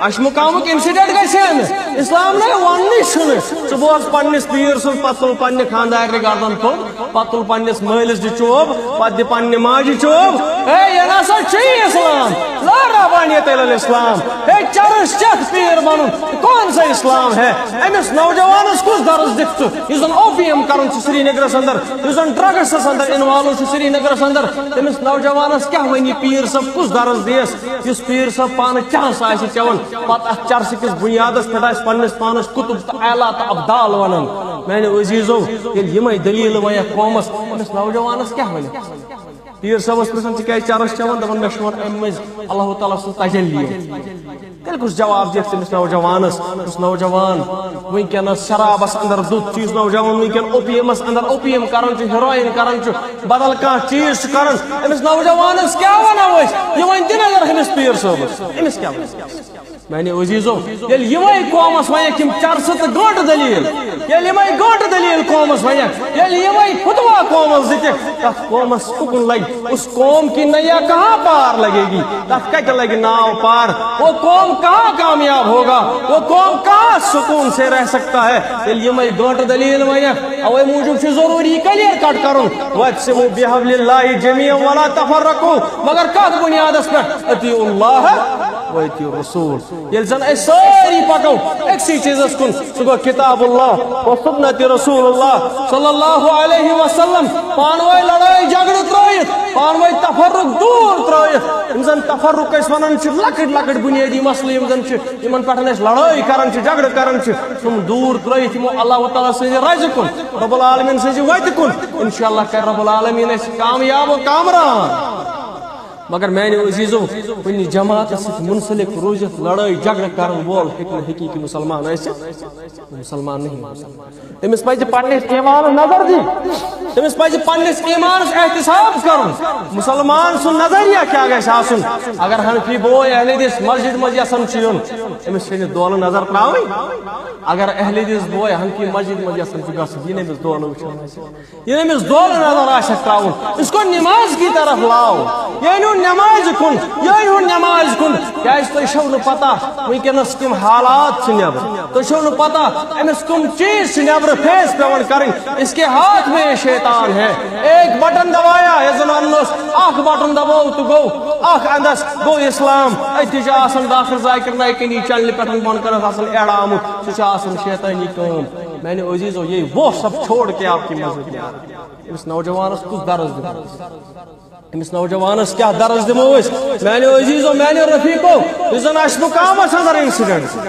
اَشہِ مُقامُک incident گژھِ ہا نہٕ۔ اسلام نے وَننٕے چھُنہٕ۔ ژٕ بوز پننِس پیٖر سُنٛد، پتہٕ تُل پننہِ خانٛدارنہِ گردن تھوٚد، پتہٕ تُل پننِس مٲلِس دِ چوب، پتہٕ دِ پننہِ ماجہِ چوب۔ ہے، یہِ نہ سا چھُے اسلام۔ لا رحبانیت الا الاسلام۔ ہے، چرس چتھ پیٖر بنُن کون سا اسلام ہے؟ أمِس نوجوانس کُس درس دِکھ ژٕ؟ یُس زن opium کران چھُ سرینگرس اندر، یُس زن drugs اندر involve چھُ سرینگرس اندر، تٔمِس نوجوانس کیٛاہ ونہِ پیٖر صٲب، کُس درس دِیس؟ یُس پیٖر صٲب پانہٕ چرس آسہِ چٮ۪وان، پتہٕ اتھ چرسہٕ کِس بنیادس پٮ۪ٹھ آسہِ پننِس پانس قطب تہٕ اعلیٰ تہٕ ابدال ونان۔ میانہِ عزیزو، ییٚلہِ یِمے دٔلیٖلہٕ ونکھ قومس، أمِس نوجوانس کیٛاہ ونہِ؟ پیٖر صٲبس پرژھان، "ژٕ کیٛازِ چرس چٮ۪وان؟" دپان، "مےٚ چھُ وۄنۍ امہِ مٔنٛزۍ اللہ تعالیٰ سُنٛد تجلی یوت۔" تیٚلہِ کُس جواب دِکھ تٔمِس نوجوانس؟ یُس نوجوان وٕنکیٚنس شرابس اندر دُتھ چھُ، یُس نوجوان وٕنکیٚن opium اندر opium کران چھُ، heroin کران چھُ، بدل کانٛہہ چیٖز چھُ کران، أمِس نوجوانس کیٛاہ ونو أسۍ؟ یہِ وۄنۍ دِ نظر ہُمِس پیٖر صٲبس، أمِس کیٛاہ ونو؟ میانہِ عزیزو، ییٚلہِ یِمے قومس ونکھ یِم چرسہٕ تہٕ گٲنٹہٕ دٔلیٖل، ییٚلہِ یِمے گٲنٹہٕ دٔلیٖل قومس ونکھ، ییٚلہِ یِمے فتوا قومس دِتکھ، تتھ قومس کُکُن لگہِ؟ اس قوم کی نیا کہاں پار لگے گی؟ تتھ کتہِ لگہِ ناو پار؟ وہ قوم کہاں کامیاب ہوگا؟ وہ قوم کہاں سکون سے رہ سکتا ہے؟ ییٚلہِ یِمے گٲنٹہٕ دٔلیٖل ونکھ، اوے موٗجوٗب چھُ ضروٗری clear cut کرُن، "واعتصموا بحبل اللہ جمیعا ولا تفرقوا"، مگر کتھ بنیادس پٮ۪ٹھ؟ "اطیعوا اللہ و اطیعوا الرسول"۔ ییٚلہِ زن أسۍ سٲری پکو أکسٕے چیٖزس کُن، سُہ گوٚو کتاب اللہ و سنت رسول اللہ صلی اللہ علیہ وسلم، پانہٕ ؤنۍ لڑٲے جھگڑٕ ترٲیِتھ، پانہٕ ؤنۍ تفرق دوٗر ترٲیِتھ۔ یِم زن تفرق أسۍ ونان چھِ، لۄکٕٹۍ لۄکٕٹۍ بُنیٲدی مسلہٕ یِم زن چھِ، یِمن پٮ۪ٹھ أسۍ لڑٲے کران چھِ، جھگڑٕ کران چھِ، تِم دوٗر ترٲیِتھ یِمو اللہ تعالیٰ سٕنٛزِ رزِ کُن، رب العالمین سٕنٛزِ وتہِ کُن۔ انشاءاللہ کرِ رب العالمین أسۍ کامیاب و کامران۔ مگر میانہِ عزیزو، کُنہِ جماعتس سۭتۍ منسلک روٗزِتھ لڑٲے جھگڑٕ کرن وول ہیٚکہِ نہٕ حقیقی مسلمان ٲسِتھ۔ مسلمان نہیں۔ تٔمِس پزِ پننِس ایمانس نظر دِنۍ۔ تٔمِس پزِ پننِس ایمانس احتساب کرُن۔ مسلمان سُنٛد نظریہ کیٛاہ گژھِ آسُن؟ اگر حنفی بوے اہل حدیث مسجد منٛز یژھان چھُ یُن، أمِس چھِ أمِس دولہٕ نظر تراوٕنۍ۔ اگر اہل حدیث بوے حنفی مسجد منٛز یژھان چھُ گژھُن، یہِ نہٕ أمِس دولہٕ وٕچھُن آسہِ۔ ییٚلہِ أمِس دولہٕ نظر آسٮ۪کھ ترٛاوُن، اس کو نماز کی طرف لاؤ۔ یہِ أنِو نمازِ کُن، یہِ أنِو نمازِ کُن۔ کیٛازِ تۄہہِ چھَو نہٕ پتہ وٕنکیٚنَس کِم حالات چھِ نٮ۪برٕ۔ تۄہہِ چھَو نہٕ پتہ أمِس کٕم چیٖز چھِ نٮ۪برٕ face پٮ۪وان کَرٕنۍ۔ اس کے ہاتھ میں یہ شیطان ہے۔ ایک بٹن دبایا، یَتھ زَن وَنان اوس، اَکھ بٹن دبوو تہٕ گوٚو اَکھ اَندَس، گوٚو اِسلام۔ أتھی چھُ آسان ڈاکٹر ذاکر نایکٕنی چینلہِ پٮ۪ٹھ برٛونٛہہ کَنَس آسان ad آمُت، سُہ چھُ آسان شیطٲنی کٲم۔ میانہِ عزیزو، یہ وہ سب چھوڑ کے آپ کی مسجد میں آ رہے ہیں۔ أمِس نوجوانس کُس درس دِمو أسۍ؟ أمِس نوجوانس کیٛاہ درس دِمو أسۍ؟ میانہِ عزیزو، میانہِ رفیقو، یُس زن اشمُقامس اندر incident،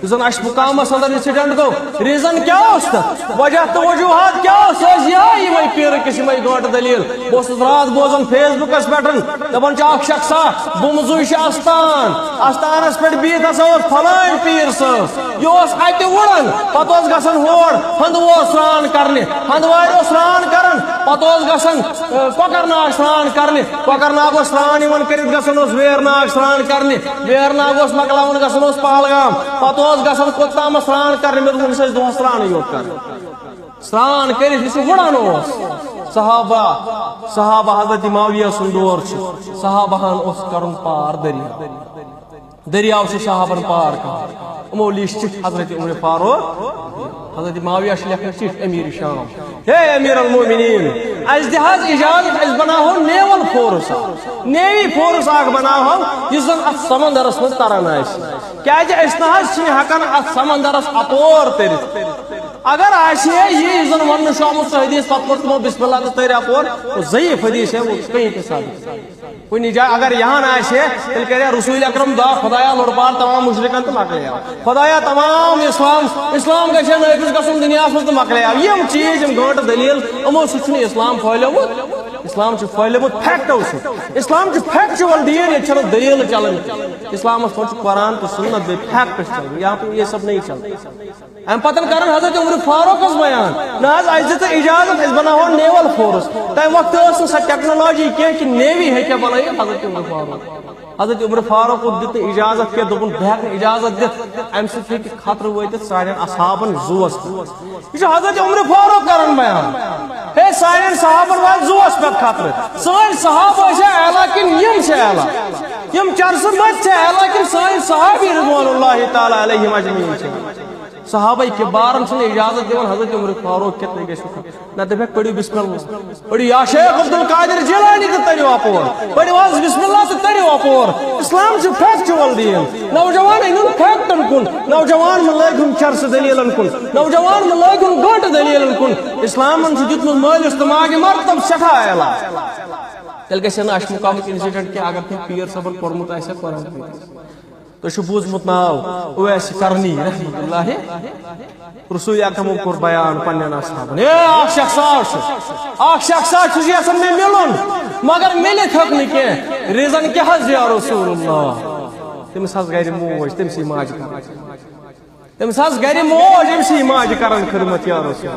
یُس زن اشمُقامس اندر incident گوٚو، reason کیٛاہ اوس تتھ؟ وجہ تہٕ وجوہات کیٛاہ اوس؟ سُہ ٲسۍ یِہے یِمے پیٖرٕ کِس یِمے گٲنٹہٕ دٔلیٖل۔ بہٕ اوسُس راتھ بوزان Facebookس پٮ۪ٹھ، دپان چھِ اکھ شخصا، بُمژُے چھُ استان، استانس پٮ۪ٹھ بِہِتھ ہسا اوس فلٲنۍ پیٖر صٲب۔ یہِ اوس اتہِ وُڑان، پتہٕ اوس گژھان ہور، ہندوو سرٛان کرنہِ، ہندوارِ اوس سرٛان کران، پتہٕ اوس گژھان، آ، کۄکرناگ سرٛان کرنہِ، کۄکرناگ اوس سرٛان یِوان کٔرِتھ، گژھان اوس ویرناگ سرٛان کرنہِ، ویرناگ اوس مۄکلاوان، گژھان اوس پہلگام، پتہٕ اوس گژھان کوٚت تامَتھ سرٛان کرنہِ، مےٚ دوٚپ، "أمِس ٲسۍ دۄہس سرٛانٕے یوت کران۔" سرٛان کٔرِتھ یُس یہِ وُڑان اوس، صحابہ، صحابہ حضرت معاویہ سُنٛد دور چھُ، صحابہن اوس کرُن پار دٔریاو۔ دٔریاو چھُ صحابن پار کران۔ یِمو لیٖچھ چِٹھۍ حضرت عمر فاروق، حضرت معاویہ چھِ لیکھان چِٹھۍ امیر شام، "ہے امیر المومنین، اَسہِ دِ حظ اجازت، أسۍ بناوہو naval force اکھ، navy force اکھ بناوہو، یُس زن اتھ سمندرس منٛز تران آسہِ۔ کیازِ أسۍ نہ حظ چھِنہٕ ہٮ۪کان اتھ سمندرس اپور تٔرِتھ۔ اگر آسہِ ہے یہِ، یُس زن وننہٕ چھُ آمُت، تُہۍ دِیِو"، پتہٕ کوٚر تِمو بسم اللہ تہٕ تٔرۍ اپور، تو ضعیف حدیث ہے وہ کہیں پہ ثابت نہیں۔ کُنہِ جایہِ اگر یہِ ہن آسہِ ہے، تیٚلہِ کرِ ہا رسول اکرم دعا، "خدایا، لوٚڑ پار تمام مشرکن تہٕ مۄکلے آو۔ خدایا، تمام اسلام، اسلام گژھِ ہے نٲفذ گژھُن دُنیاہس منٛز تہٕ مۄکلے آو۔" یِم چیٖز، یِم گٲنٹہٕ دٔلیٖل، یِمو سۭتۍ چھُنہٕ اسلام پھٲلیومُت۔ اسلام چھُ پھٲلیومُت factو سۭتۍ۔ اسلام چھُ factual دین، ییٚتہِ چھَنہٕ دٔلیٖلہٕ چلان۔ اسلامس منٛز چھُ قرآن تہٕ سنت بیٚیہِ facts چلان، یہاں پہ یہ سب نہیں چلتا۔ امہِ پتہٕ کرن حضرت عمر فاروقس بیان، "نہ حظ، اسہِ دِ ژٕ اجازت، أسۍ بناوہو naval force۔" تمہِ وقتہٕ ٲس نہٕ سۄ technology کینٛہہ کہِ navy ہیٚکہِ ہا بنٲیِتھ حضرت عمر فاروق۔ حضرت عمر فاروق دیُت نہٕ اجازت کینٛہہ، دوٚپُن، "بہٕ ہٮ۪کہٕ نہٕ اجازت دِتھ، امہِ سۭتۍ ہیٚکہِ خطرٕ وٲتِتھ سانٮ۪ن اصحابن زُوس پٮ۪ٹھ۔" یہِ چھُ حضرت عمر فاروق کران بیان، "ہے، سانٮ۪ن صحابن واتہِ زُوس پٮ۪ٹھ خطرٕ۔ سٲنۍ صحابہٕ ٲسیا اعلیٰ کِنہٕ یِم چھِ اعلیٰ؟" یِم چرسہٕ مٔتۍ چھِ، حالانکہ سٲنۍ صحابی رضوان اللہ تعالیٰ علیہم اجمعین چھِ۔ صحابہ کبارن چھِنہٕ اجازت دِوان حضرت عمر فاروق کِتھ کٔنۍ گژھِ وُچھُن۔ نہ دَپٮ۪کھ، "پٔرِو بسم اللہ، پٔرِو یا شیخ عبدالقادر جیلانی تہٕ تٔرِو اپور، پٔرِو حظ بسم اللہ تہٕ تٔرِو اپور۔" اسلام چھُ فیکچوَل دیٖن۔ نوجوان أنِن فیکٹن کُن، نوجوان مہٕ لٲگِن چرسہٕ دٔلیٖلن کُن، نوجوان مہٕ لٲگِن گٲنٹہٕ دٔلیٖلن کُن۔ اسلامن چھُ دیُتمُت مٲلِس تہٕ ماجہِ مرتب سٮ۪ٹھاہ اعلیٰ۔ تیٚلہِ گژھِ نہٕ اَشمُقامُک incident کینٛہہ، اگر تُہۍ پیٖر صٲبن پوٚرمُت آسہِ ہا قرآن کریم۔ تۄہہِ چھُ بوٗزمُت ناو اویس قرنی رحمتہ اللہ۔ رسول اکرمن کوٚر بیان پننٮ۪ن اصحابن، "اے، اکھ شخص آو چھُ، اکھ شخص آو چھُ یژھان مےٚ مِلُن، مگر مِلِتھ ہیوٚک نہٕ کینٛہہ۔ ریٖزن کیٛاہ حظ یا رسول اللہ؟" تٔمِس حظ گرِ موج، تٔمۍ سٕے ماجہِ کران۔ تٔمِس حظ گرِ موج، أمۍ سٕے ماجہِ کران خدمت یا رسول۔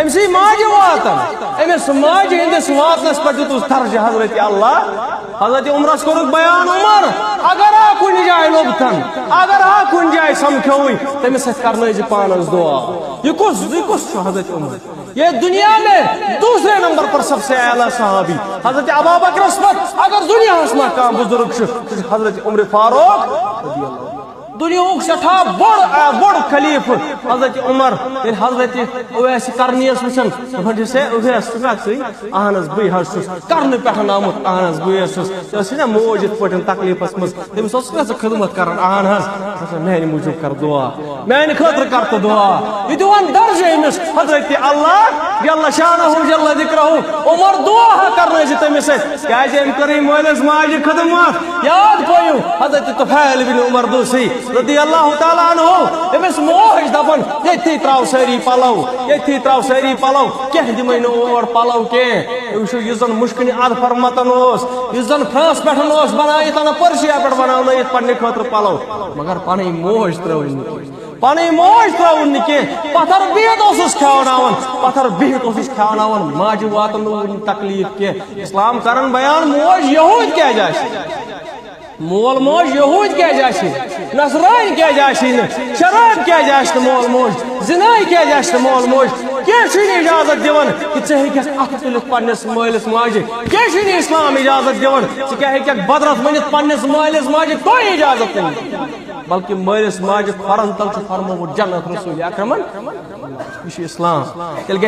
أمۍ سٕے ماجہِ واتان۔ أمِس ماجہِ ہٕنٛدِس واتنس پٮ۪ٹھ دیُتُس درجہٕ حضرت اللہ۔ حضرت عمرس کوٚرُکھ بیان، "عمر، اگر آ کُنہِ جایہِ لوٚبتھن، اگر آ کُنہِ جایہِ سمکھیوٕے، تٔمِس سۭتۍ کرنٲوزِ پانس دعا۔" یہِ کُس، یہِ کُس چھُ حضرت عمر؟ یہ دنیا میں دوسرے نمبر پر سب سے اعلیٰ صحابی حضرت ابابکرس پتہٕ اگر دنیاہس منٛز کانٛہہ بزرگ چھُ، سُہ چھُ حضرت عمر فاروق رضی اللہ عنہ۔ دنیاہُک سٮ۪ٹھاہ بوٚڑ، آ، بوٚڑ خلیفہٕ حضرت عمر۔ ییٚلہِ حضرت اویس قرنیَس وٕچھان، دَپان چھِ، "ہے اویس، ژٕ کَتھ چھُے؟" "اہن حظ، بٕے حظ چھُس، قرنہٕ پٮ۪ٹھ آمُت، اہن حظ، بٕے حظ چھُس۔" یہِ ٲس نہ موج یِتھ پٲٹھۍ تکلیٖفَس منٛز، تٔمِس اوس نہ ژٕ خدمت کران، اہن حظ، دَپان، "میانہِ موٗجوٗب کر دُعا، میانہِ خٲطرٕ کر تہٕ دُعا۔" یہِ دِوان درجہٕ أمِس حضرت اللہ جل شانہ جل ذکرہ، عمر دُعا ہا کرنٲوزِ تٔمِس سۭتۍ، کیازِ أمۍ کٔرٕے مٲلِس ماجہِ خدمت۔ یاد پٲیِو حضرت طفیل بن عمر دوسی رضی اللہ تعالیٰ عنہ، أمِس موج دَپان، "ییٚتھی ترٛاو سٲری پَلو، ییٚتھی ترٛاو سٲری پَلو، کینٛہہ دِمَے نہٕ اور پَلو کینٛہہ۔" تُہۍ وٕچھِو، یُس زَن مُشکِنہِ اَدٕ فرمتَن اوس، یُس زَن فرٛانٛس پٮ۪ٹھ اوس بَناوِتھ اَنان، پٔرشیا پٮ۪ٹھ بَناونٲوِتھ پنٛنہِ خٲطرٕ پَلو، مگر پَنٕنۍ موج ترٛٲوٕنۍ نہٕ کینٛہہ۔ پَنٕنۍ موج ترٛٲوٕن نہٕ کینٛہہ۔ پَتھر بِہِتھ اوسُس کھیٛاوناوان، پَتھر بِہِتھ اوسُس کھیٛاوناوان۔ ماجہِ واتنٲوٕن نہٕ تکلیٖف کینٛہہ۔ اسلام کران بیان، موج یہوٗد کیٛازِ آسہِ؟ مول موج یہوٗد کیٛازِ آسہِ؟ نصرٲنۍ کیٛازِ آسہِ نہٕ؟ شراب کیٛازِ آسہِ نہٕ مول موج؟ زِناے کیٛازِ آسہِ نہٕ مول موج؟ کینٛہہ چھُے نہٕ اجازت دِوان کہِ ژٕ ہیٚککھ اَتھٕ تُلِتھ پننِس مٲلِس ماجہِ۔ کینٛہہ چھُے نہٕ اسلام اجازت دِوان ژٕ کیٛاہ ہیٚککھ بدرَتھ ؤنِتھ پننِس مٲلِس ماجہِ؟ کوئی اجازت نہیں۔ بلکہ مٲلِس ماجہِ کھۄرن تل چھُ فرمومُت جنت رسول اکرمن۔ یہِ چھُ اسلام۔ تیٚلہِ